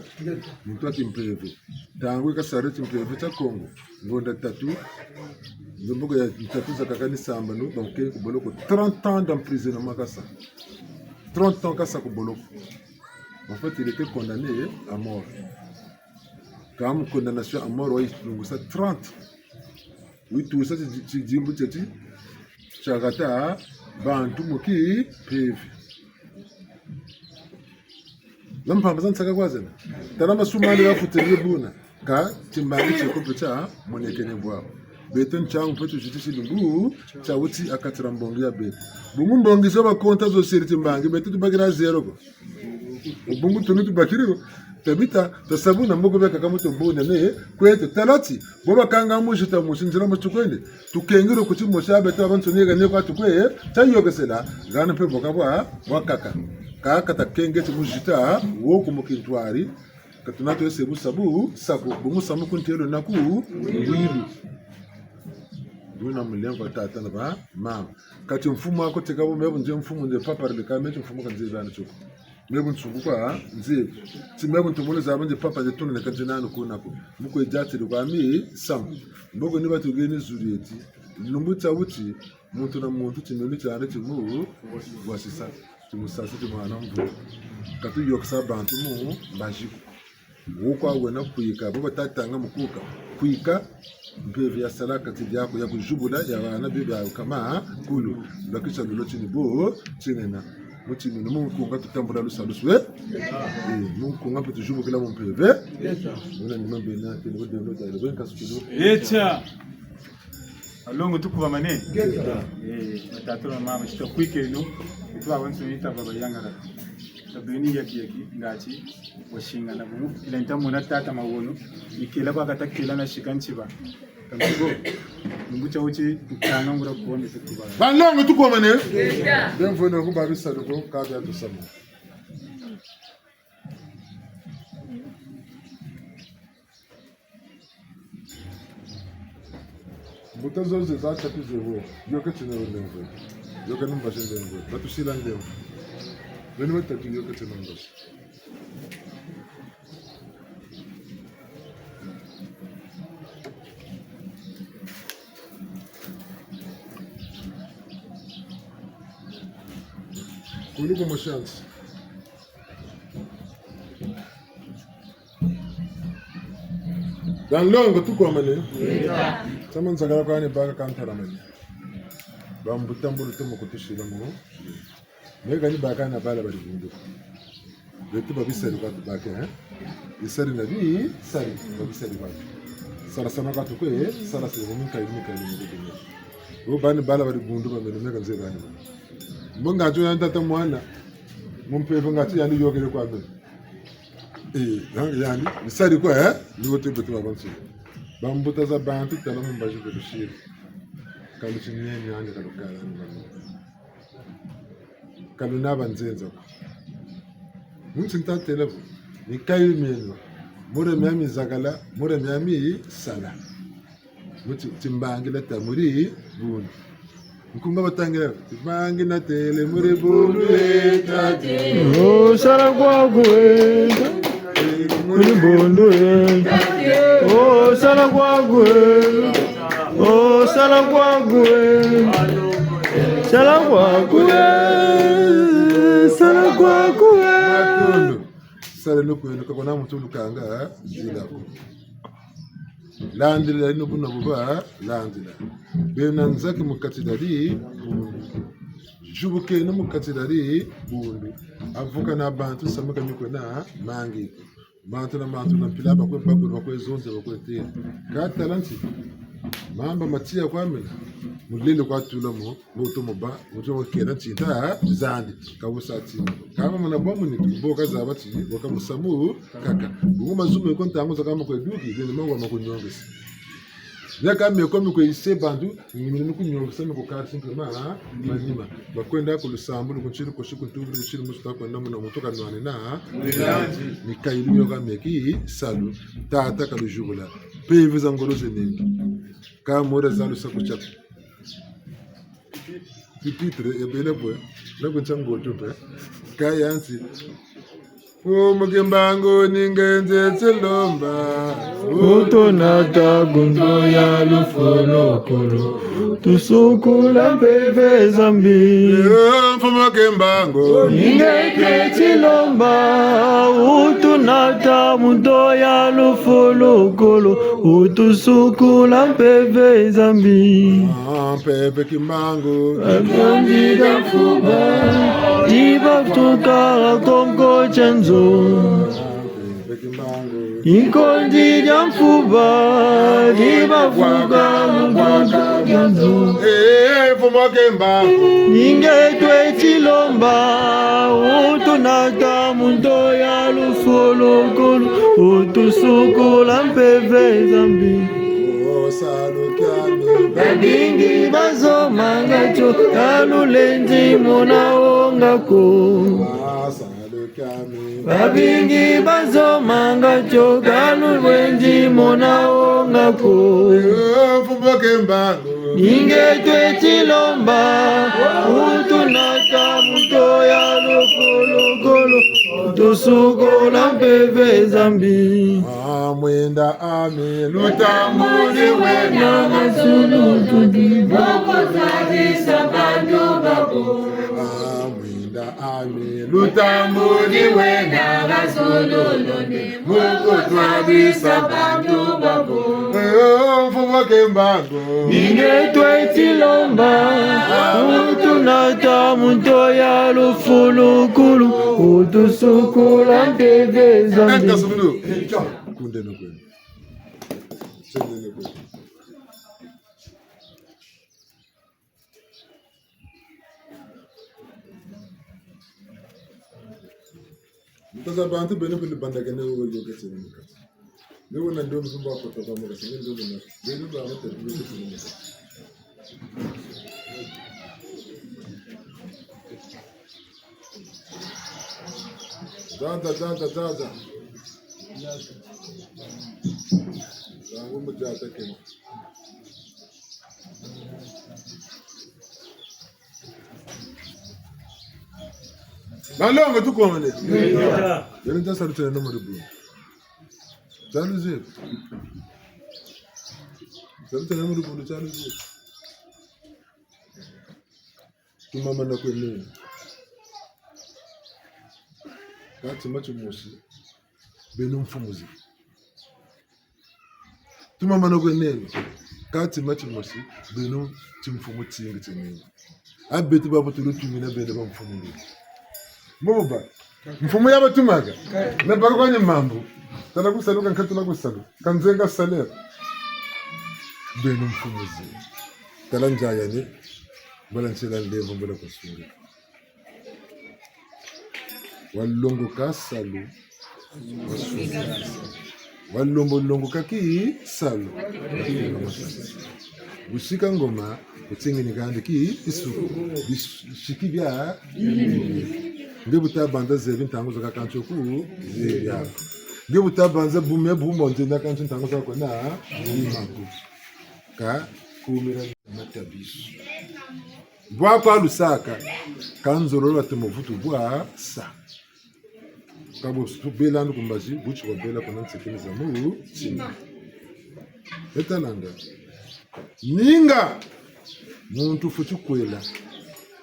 Muntu wa kimpeve. Ntangu yi kasarila timpeve tia Kongo, ngonda tatu, nzombo ya tatu zakaka ni sambanu, bamukeni ku boloko trente ans d'emprisonnement kasa. Trente ans kasa ku boloko. En fait, il était condamné à mort. Kâ mu condamnation à mort, wayizi lungusa trente. Wayizi tusa ti, ti, tidimbu tieti, tia hata bantu mu kimpeve. Za mpamba za nsaka kwa zena. Tala masumani bafutiri buna. Kâ timbangi tieko mpe tiamonekene bwawu. Beto ntiangu mpe tuzitisi lumbu, tia wuti ha kati dia mbongi ya beto. Bungu mbongi zo bakonta zo siri timbangi, beto tubakiri zéro ko. Bungu tunu tubakiri ko. Tabita, tasabuna mboko beka kamuto buna ne, kweto tala ti, bo bakanga muzita musi nzila mu tukwende. Tukengiri kuti mosi ya beto babansoni yeka ne kwa tukwe, tayôkesela, hana mpe boka bwa, bwakaka. Kâ ka takenge ti muzita, wo ku mu kintwari, ka tuna twese bu sabu, saku, bungu samu ku ntelo na ku, wilu. Buna mulengo wa tata na bamama. Kati mfumu ako teka bo me bu nze mfumu nze papa leka me ti mfumu ka nze bana tioko. Me bu nsungu kwa nze. Ti me bu ntomolo zaba nze papa nze tuna neka nze nanu kuna ko. Mu kwe diatiri kwa mi samu. Mboko ni batugeni zulu eti. Lumbu tia wuti, muntu na muntu timinu tiandi timu, wasisa. Timusasa timwana mvu. Ka tuyôkesa bantu mu, mbazi ko. Wo kwa wena kwika, bo batatanga mu kuka. Kwika, mpeve ya sala kati diaku ya kuzibula ya bana bebe ya kama kulu. Bakisa lolo tini bo, tinena. Mu timinu mu nkunga tutambula lusalusu, eh? Eh, mu nkunga mpe tuzibukila mu mpeve. Muna ni mambe na, tini bo dendo ta, bo nkasu kulu. Etia. Balongo tukubamane. Ngeta. Eh, batata na mama, tita kwikeno. Itu awansu ni taba bayangala. Tabeni yaki yaki, ngati, wasingana bungu. Ila nta mona tata mawono. Ikela kwa kata kela na sika ntiba. Kambo, lumbu tia wuti, tukanga ngura kuone tukuba. Balongo tukubamane. Ngeta. Bemvo na kuba bisalu ko, ka bia tusama. Mbuta zozo za tapi zewo, yoka tina nlemvo, yoka ni mbazi nlemvo, batusila nlemvo. Beno batatu yoka tina mbazi. Ulu ku mushansi. Banlongo tukwamane. Sama nzakala kwani baka kantalamane. Bambuta mbulu tomo kutusila mo. Meka ni baka na bala ba dibundu. Beto ba bisari kwa tubake, eh? Bisari na bisari, ba bisari kwa. Sala sama kwa tukwe, sala sala mu minka, minka, minka. Bo bani bala ba dibundu ba mene meka nze bani. Mbonga tio ya tata mwana. Mu mpeve ngati yandi yokele kwa mene. Eh, yandi, bisari kwa, eh? Ni wote beto ba bantu. Bambuta za bantu tala mu mbazi ko tusiri. Kalu tinyenye yandi kalukala ni mama. Kaluna banzenza ko. Muntu ntatela vo, ni kayi mieno, mure miami zakala, mure miami sala. Muti, timbangila ta muri bundu. Nkunga batangila, timbangila tele muri bundu, eh, tati. Oh, sala kwaku, eh. Muri bundu, eh. Oh, sala kwaku, eh. Oh, sala kwaku, eh. Sala kwaku, eh. Sala kwaku, eh. Matondo. Sala no kwenu, ka kuna muntu lukanga, eh, nzila ko. Landila, ino buna buba, landila. Bena nzaki mu kati dadi, zubukeno mu kati dadi, bundu. Avuka na bantu, samuka mikwena, mangi. Bantu na bantu na mpila bakwe bakulu, bakwe zonze, bakwe te. Ka tala nti, mamba matiya kwa mena, mulele kwa tula mo, moto mo ba, moto mo kena ntinta zandi, ka wusa ti. Kama mona bwa munitu, bo kazaba ti, bo ka musamu kaka. Bungu mazume ko ntangu zakama kwe duki, bende mawa makunyongesa. Miaka meko mikwe ise bantu, ngimini kunyongesa meko kari simplement, ha? Manima. Bakwenda ku lusambulu, ku ntiri kosi, ku ntubiri, ku ntiri musu ta kwenda muna muntu kanwanina, ha? Ni kayilu mioka meki salu. Tata kaluzubula. Mpeve za ngolo zenengi. Ka mora zalu sa kuchaka. Pupitre, ya bena bwe, na kuncha ngoto pe. Ka yansi. Mfumu Kimbangu ni nge nze tilomba. Wutunata ku nto ya lufolokolo. Tusukula mpeve za mbi. Eh, Mfumu Kimbangu. Ni nge twe tilomba. Wutunata mu nto ya lufolokolo. Wutusukula mpeve za mbi. Ah, mpeve Kimbangu. Bakonzi dia mfuba, di bafuka konko tia nzo. Mpeve Kimbangu. Ikonzi dia mfuba, di bafuka konko tia nzo. Eh, Mfumu Kimbangu. Ni nge twe tilomba, wutunata mu nto ya lufolokolo, wutusukula mpeve za mbi. Oh, salu kiame. Babingi bazomanga tio, ka lulendi mona wonga ko. Ah, salu kiame. Babingi bazomanga tio, ka lulendi mona wonga ko. Eh, Mfumu Kimbangu. Ni nge twe tilomba, wutunata mu nto ya lufolokolo, tusukula mpeve za mbi. Ah, mwinda ami, lutambudi wena. Na masulu tudi, mu kutwadisa bantu baku. Ah, mwinda ami, lutambudi wena. Na masulu tudi, mu kutwadisa bantu baku. Eh, Mfumu Kimbangu. Ni nge twe tilomba, wutunata mu nto ya lufolokolo, wutusukula mpeve za mbi. Kunde no kwenu. Sende no kwenu. Mutaza bantu beno beno bandakene wo yo kete ni mukati. Ni wona ndombi mba kota ba mukati, ni ndombi na. Beno ba mutatu ni kete ni mukati. Zaza, zaza, zaza. Zangu mu zaza kene. Banlongo tukomane. Yele nta salu tena no mu dibundu. Salu ze. Salu tena no mu dibundu, salu ze. Tumamana kwenu. Kâ tima timosi, beno mfumu zi. Tumamana kwenene. Kâ tima timosi, beno timfumu tingi tinene. A beto babu tulutumina beno bamfumu nge. Moba, mfumu ya batumaka. Na baka kwani mambu. Tala ku salu ka nkatu na ku salu. Ka nzenga salaire. Beno mfumu zi. Tala nzaya ni. Mbala nsela nlemvo mbala kusunga. Walongoka salu. Walombo longoka ki salu. Busika ngoma, kutingi ni kandi ki isuku. Bis-, siki bia. Nge bu ta banza zebi ntangu zaka kansi ku zebi ako. Nge bu ta banza bume bumo nzenda kansi ntangu zaka kwena buma ko. Ka kumira matabisu. Bwa kwa lusaka, ka nzololo ati muvutu bwa sa. Ka bu su bela ndu ku mbazi, butsi kwa bela kuna nsekene za mu tima. Etalanga. Ninga muntu fweti kwela.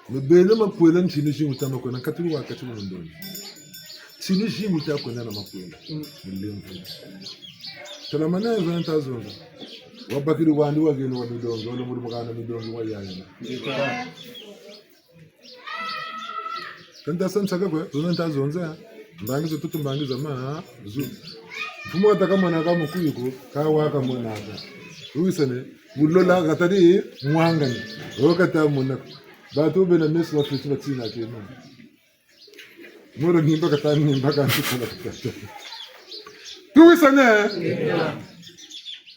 Mebele makwela ntinu zingu ta makwela, nkatulu wa kati wa ndoni. Ntinu zingu ta kwela na makwela. Mulemvu. Tala mana ya zonza ta zonza. Wabakiri wandi wageni wa midongi, wala muri mukana midongi wa yayana. Ka nta sa nsaka kwe, zona nta zonza. Mbangi za tutu, mbangi za ma, zu. Mfumu kata ka mona ka mukuyu ko, ka wa ka mona ka. Tuwisane, bulola katari mwangani. O kata mona ko. Batu bena meso bafweti batina kena. Moro nimba kata nimba ka ntukala kata. Tuwisane?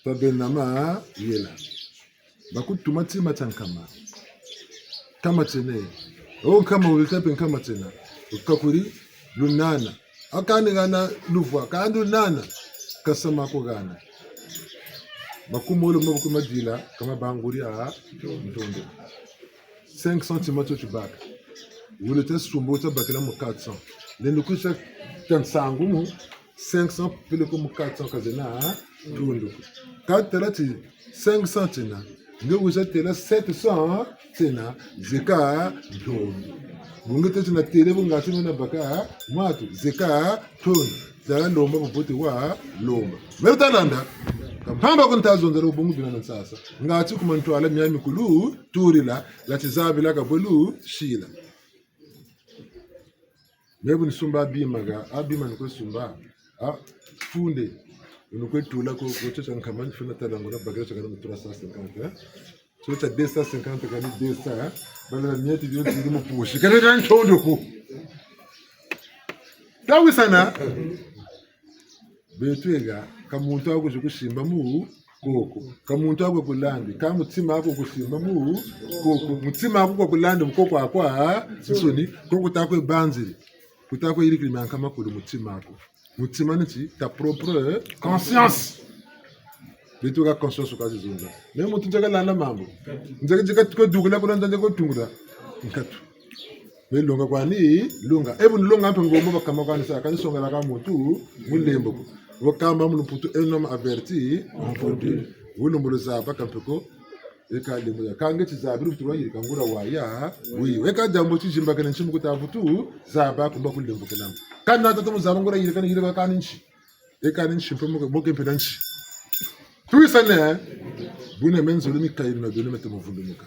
Tabena mayela. Bakutuma tima tia nkama. Nkama tiena. O nkama wulita mpe nkama tiena. Kakuri lunana. A kani hana luvwa, kandi lunana. Kasa ma ko hana. Makumolo ma bakuma dila, kama banguri a ntondo. Cinq cents tima tio tibaka. Wulita sumbu tia bakila mu quatre cents. Lendo kwiza tia nsangu mu cinq cents peleko mu quatre cents ka zena ntondo. Ka tala ti cinq cents tiena, nge wiza têla sept cents tiena, zeka ntondo. Bu nge têla ti natêle bu ngati mena baka mwatu, zeka ntondo. Zala lomba bubote wa lomba. Meno ta landa, ka mpamba ko nta zonzela bu bungu bina na nsasa. Ngati ku ma ntwala mia mikulu, tulila, lati zabila ka bwe lusila. Me bu nisumba a bima ka, a bima ni kwe sumba. A, funde. Ni kwe tula ko, ko tiotia nkama, ni fina tala ngona bakila tia kani mu trois cent cinquante, eh? Tiotia deux cent cinquante kani deux cents, eh? Bala na mieti bio tiri mu poche. Kani na ntondo ko. Tawisana. Beto ega, ka muntu aku kusimba mu koko. Ka muntu aku kulandi, ka mutima aku kusimba mu koko. Mutima aku kwa kulandi, mu koko akwa nsoni, koko ta kwe banziri. Kuta kwe yirikiri mia nkama kulu mutima aku. Mutima ni ti, ta propre conscience. Beto ka conscience ka zizunga. Me muntu nzeka landa mambu. Nzeka, nzeka kwe dukula kuna nzeka kwe tungula. Nkatu. Me longa kwani, longa. E bu nilonga mpe ngombo bakama kwani sa, kani songela ka muntu, mulembo ko. Bakamba mu lumputu, un homme averti en vaut deux. Wulembolo zaba ka mpe ko, eka lembo ya. Ka nge ti zabiri butu wa yirika nguria waya, oui. Eka diambu ti zimbakene nsi mu kuta vutu, zaba kumba kulembokela. Kani na tata mu zaba nguria yirika ni yirika kani nsi. Eka ni nsi mpe moke, moke mpe na nsi. Tuwisane, eh? Buna me nzolo mikayilu na beno mete muvundumuka.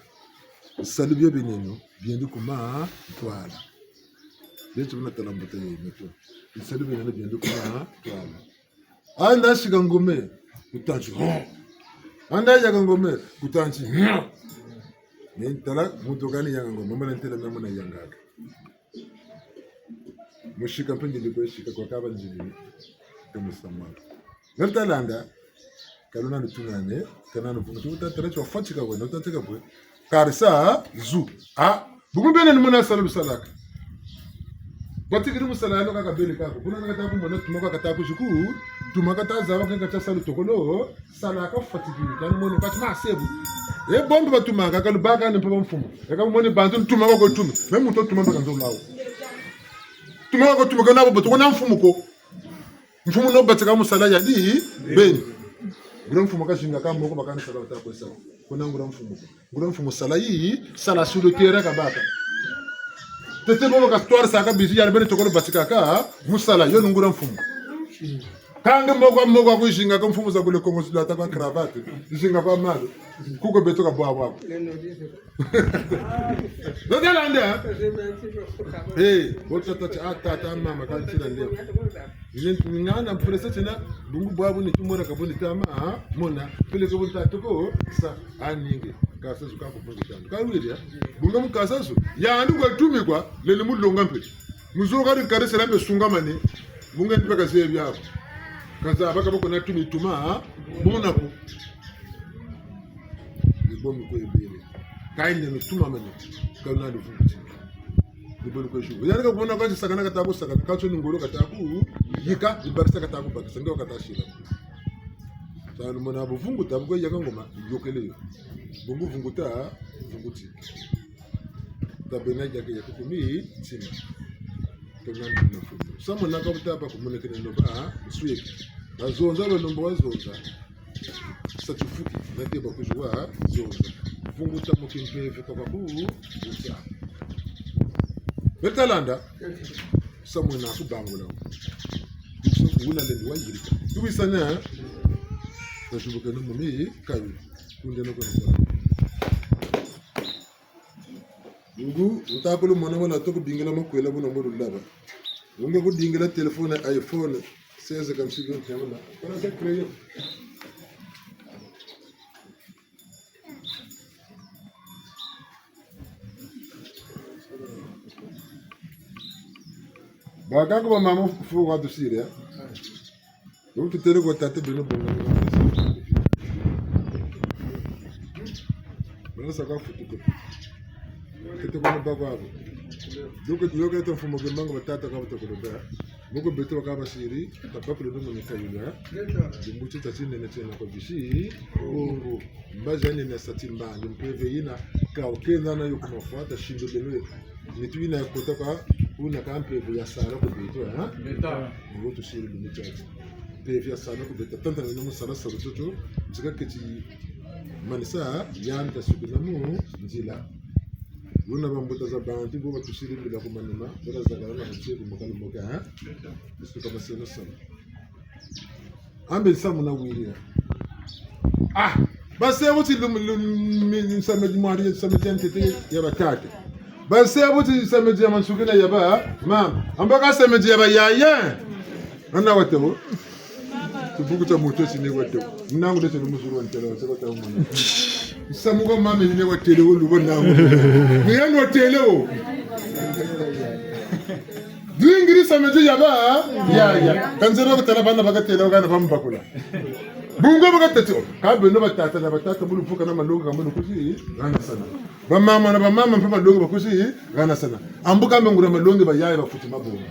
Bisalu bio bineno, biendi ku ma ntwala. Beto buna tala mbuta yo meto. Bisalu bineno biendi ku ma ntwala. Anda sika ngome, kutansi, ho. Anda yaka ngome, kutansi, ho. Me ntala, muntu kani yaka ngome, mama na ntela mama na yangaka. Musika mpe ndili kwe sika kwa kaba ndili. Kamusamaka. Naltalanda, kaluna nitungane, kana nuvunga. Tuta tala tio fatika bwe, nota teka bwe. Karisa, zu. Ah, buku bene ni muna salu salaka. Batikiri mu sala yano kaka bele kako. Kuna kata ku mona tuma kata ku zuku, tuma kata zaba kaka ta salu tokolo. Sala ka fatigué, kani mono kati ma sebu. E bombe batumaka, ka lubaka ni mpe ba mfumu. E ka mone bantu ntuma kwa kotuma. Me muntu otuma mpe ka nzo lawo. Tuma kwa kotuma, kana bo toko na mfumu ko. Mfumu no batika mu sala yandi, beni. Ngula mfumu ka zinga ka moko bakani sala bata kwe sala. Kuna ngula mfumu ko. Ngula mfumu sala yi, sala sur le terrain kabaka. Tete bobo ka stwari saka bizi yandi beni tokolo batikaka, ha? Mu sala, yo ni nguria mfumu. Kâ nge moko moko kwizinga kwa mfumu za kule Kongo zilata kwa cravate, zinga kwa malu. Kuko beto ka bwa bwa. Ndio landa, ha? Eh, bo tata, ah, tata, mama, ka ntila nde. Ni, ni ngana mprese tina, bungu bwabu ni tumora ka buni tama, ha? Mona, peleko bu tata ko, sa, a ninge, kasa zu ka ku bungu tama. Ka wiri, ha? Bungu mu kasa zu, yandi kwa tumi kwa, lele mu longa mpe. Mu zo kari kari sela mpe sungamane, bungu mpe ka zebi ako. Kasa baka bako na tumi tuma, ha? Mona ko. Ni bo mi kwe bele. Ka yende mi tuma mane, ka na lu vukuti. Ni bo ni kwe shuku. Yandi ka kumona kwa sakana kata ku sakana, ka tso ni ngolo kata ku yika, ni bakisa kata ku bakisa, nge kata sila. Tanu mona bu vunguta, bu kwe yaka ngoma, yokele yo. Bungu vunguta, vunguti. Tabena yaka yaka kumi, tima. Tongani na fumu. Samu na ka buta ba kumonekene no ba, nsweki. Bazonza, balombo bazonza. Sa tifuti, na te ba kuzuwa, zonza. Vunguta mu kimpeve kwa ku, zonza. Beto landa, samu na ku bangula. Kuso kuwuna lendi wa yirika. Tuwisana, tazubukeno mu mi, kayu. Kunde no kwa kwa. Ngu, ntakulu mwana wala toko bingila makwela buna mbo lulaba. Ngu kudingila téléphone iPhone seize comme si bien tiamana. Kana sa crayon. Bakaka ba mama fu wa tusiri, eh? Wo tutele kwa tata beno bonga. Beno sa ka futu ko. Kete kwa ba kwa bo. Doko yoka ta fumo ke manga ba tata ka ba tokolo ba. Moko beto ka ba siri, ta bakulu no moni kayula. Dimbuti ta tine ne tiena kwa bisi. Bongo. Mbazi yandi na sati mbangi, mpeve yina, ka okenda na yo ku mafwa, ta sindo beno. Nitu yina ya kota kwa, kuna ka mpeve ya sala ku beto, ha? Leta. Ni wo tusiri lumbu tiati. Mpeve ya sala ku beto, tanta na mu sala sala tutu, ntika keti manisa, yandi ta sukina mu nzila. Wuna bambuta za bantu, bo batusiri bila ku manima, bo bazakala na mutse ku mokalo moka, ha? Leta. Bisu ka maseno sala. Ambe samu na wiri ya. Ah, base buti lum-, lum-, mi-, samedi mwari, samedi ya ntete ya batata. Base buti samedi ya mansukina ya ba mama. Ambo ka samedi ya bayaya. Nana watêle. Tibuku tia moto tine watêle. Nangu de tine muzulu wa ntela, watêle watêle mwana. Samu kwa mama yine watêle wo lubo nangu. Ni yandi watêle wo. Dingiri samedi ya bayaya. Ka nzere ko tala bana bakatêla, kana bambakula. Bungu bakatâ ti, oh, ka beno batata na batata, bu luvuka na malongi ka mbo lukwizi hanasana. Bamama na bamama mpe malongi bakwizi hanasana. Ambu ka mbe nguria malongi bayaya bafuti mabonga.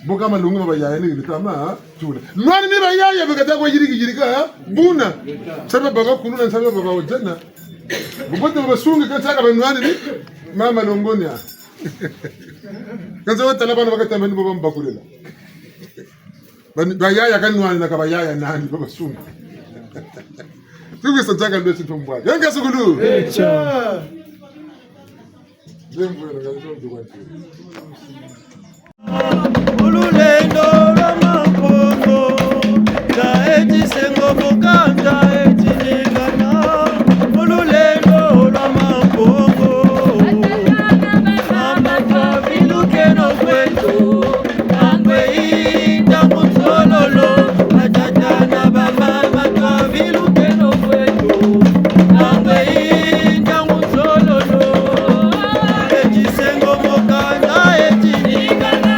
Mbo ka malongi ma bayaya ni litama tula. Nwani ni bayaya bakata kwa yiriki yirika, buna. Sabi baba kuluna, sabi baba wajana. Bubote basungi ka nsaka ba nwani ni mama longonya. Kansi watala bana bakatamba ni bo bambakulela. Ba, bayaya ka nwanina ka bayaya nani, ba basunga. Tukwisa nzaka lwesi ntombwa. Yanga sukulu. Echa. Zemvwela, kansi ntombwa. Olulendo lwa Mampungu, nza eti sengo mokanda eti ningana. Olulendo lwa Mampungu, mama twavilukeno kweto. Nangwe yi ntangu nsololo, batata na bamama twavilukeno kweto. Nangwe yi ntangu nsololo, eti sengo mokanda eti ningana.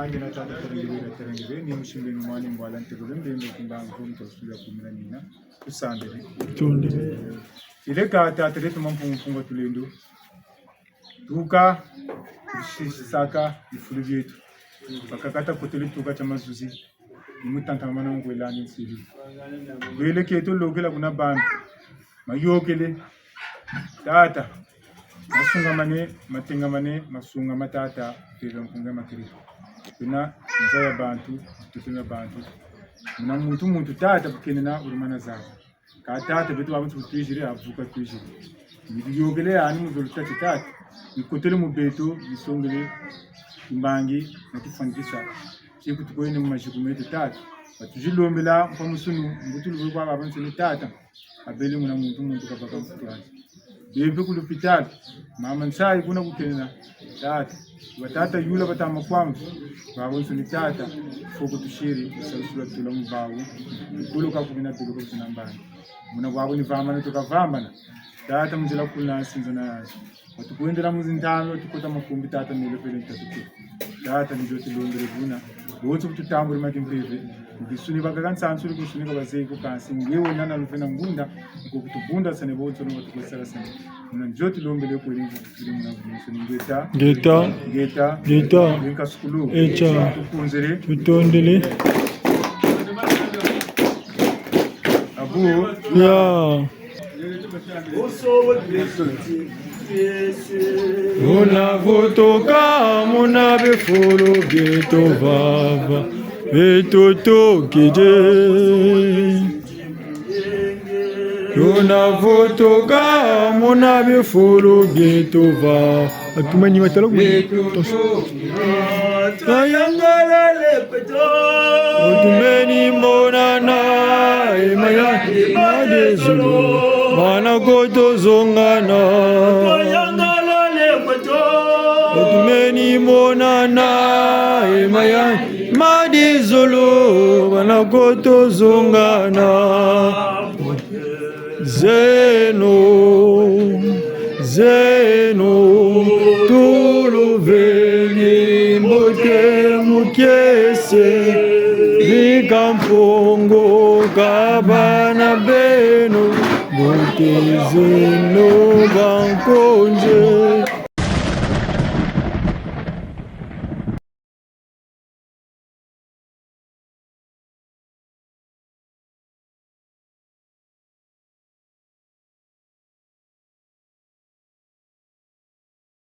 Angena tata terengebe, terengebe, ni musimbeni mwana mbwala ntegole, mbembe kimbangu, mtosu ya kumina nina, kusambele. Tunde. Ileka tata letu Mampungu Mpungu Tulendo. Tuka, sisaka, bifulu bieto. Bakakata kotele tuka tia mazuzi. Ni mu tantamana ngwela ni nsiri. Bwele keto lokela kuna bantu. Mayokele. Tata. Masungamane, matengamane, masunga ma tata, mpeve mpunga makiri. Kuna nza ya bantu, tutu na bantu. Muna muntu muntu tata bu kenena wuri mana zaba. Kâ tata beto babonso bu twiziri, avuka twiziri. Ni biyokele yani mu zolo tata tata. Ni kotele mu beto, bisongele, kimbangi, na tifwanikisa. Tieku tukwende mu maziku meto tata. Batuzilombela, mpa musunu, mbutu lubwe kwa babonso ni tata. Abele muna muntu muntu kabaka mfutu wandi. Bempe ku lupitalu. Mama nsayi kuna kukenena. Tata. Batata yula batama kwamu. Babonso ni tata. Foko tusiri. Salusula tula mu bawu. Tukulu ka kumina tulu ka kuna mbani. Muna bwabu ni vambana tuka vambana. Tata mu nzila kuna sinzo na yansi. Batukwendela mu zintalo, tukota makumbi tata mele pele ntatu te. Tata ni nzo tulombele buna. Bonso bu tutambuli ma kimpeve. Ni kisuni bakaka nsansuli kusunika bazeyi ku kansi. Nge wena na luvena ngunda. Nko kutubundasane bonso no batukwesakasane. Muna nzo tulombele kweli nzo tutuli muna bonso ni ngeta. Ngeta. Ngeta. Ngeta. Nka sukulu. Echa. Tukunzele. Tutondele. Abu. Ya. Muna vutuka, muna bifulu bieto vava, bieto tokele. Muna vutuka, muna bifulu bieto vava. Atumeni matala ku. Tayangala le kweto. Otumeni monana, e maya, ma dezolo, bana koto zongana. Tayangala le kweto. Otumeni monana, e maya, ma dezolo, bana koto zongana. Zeno, zeno, tuluveni mbote mu kiese, ni ka Mpungu ka bana beno, mbote zeno bankonze.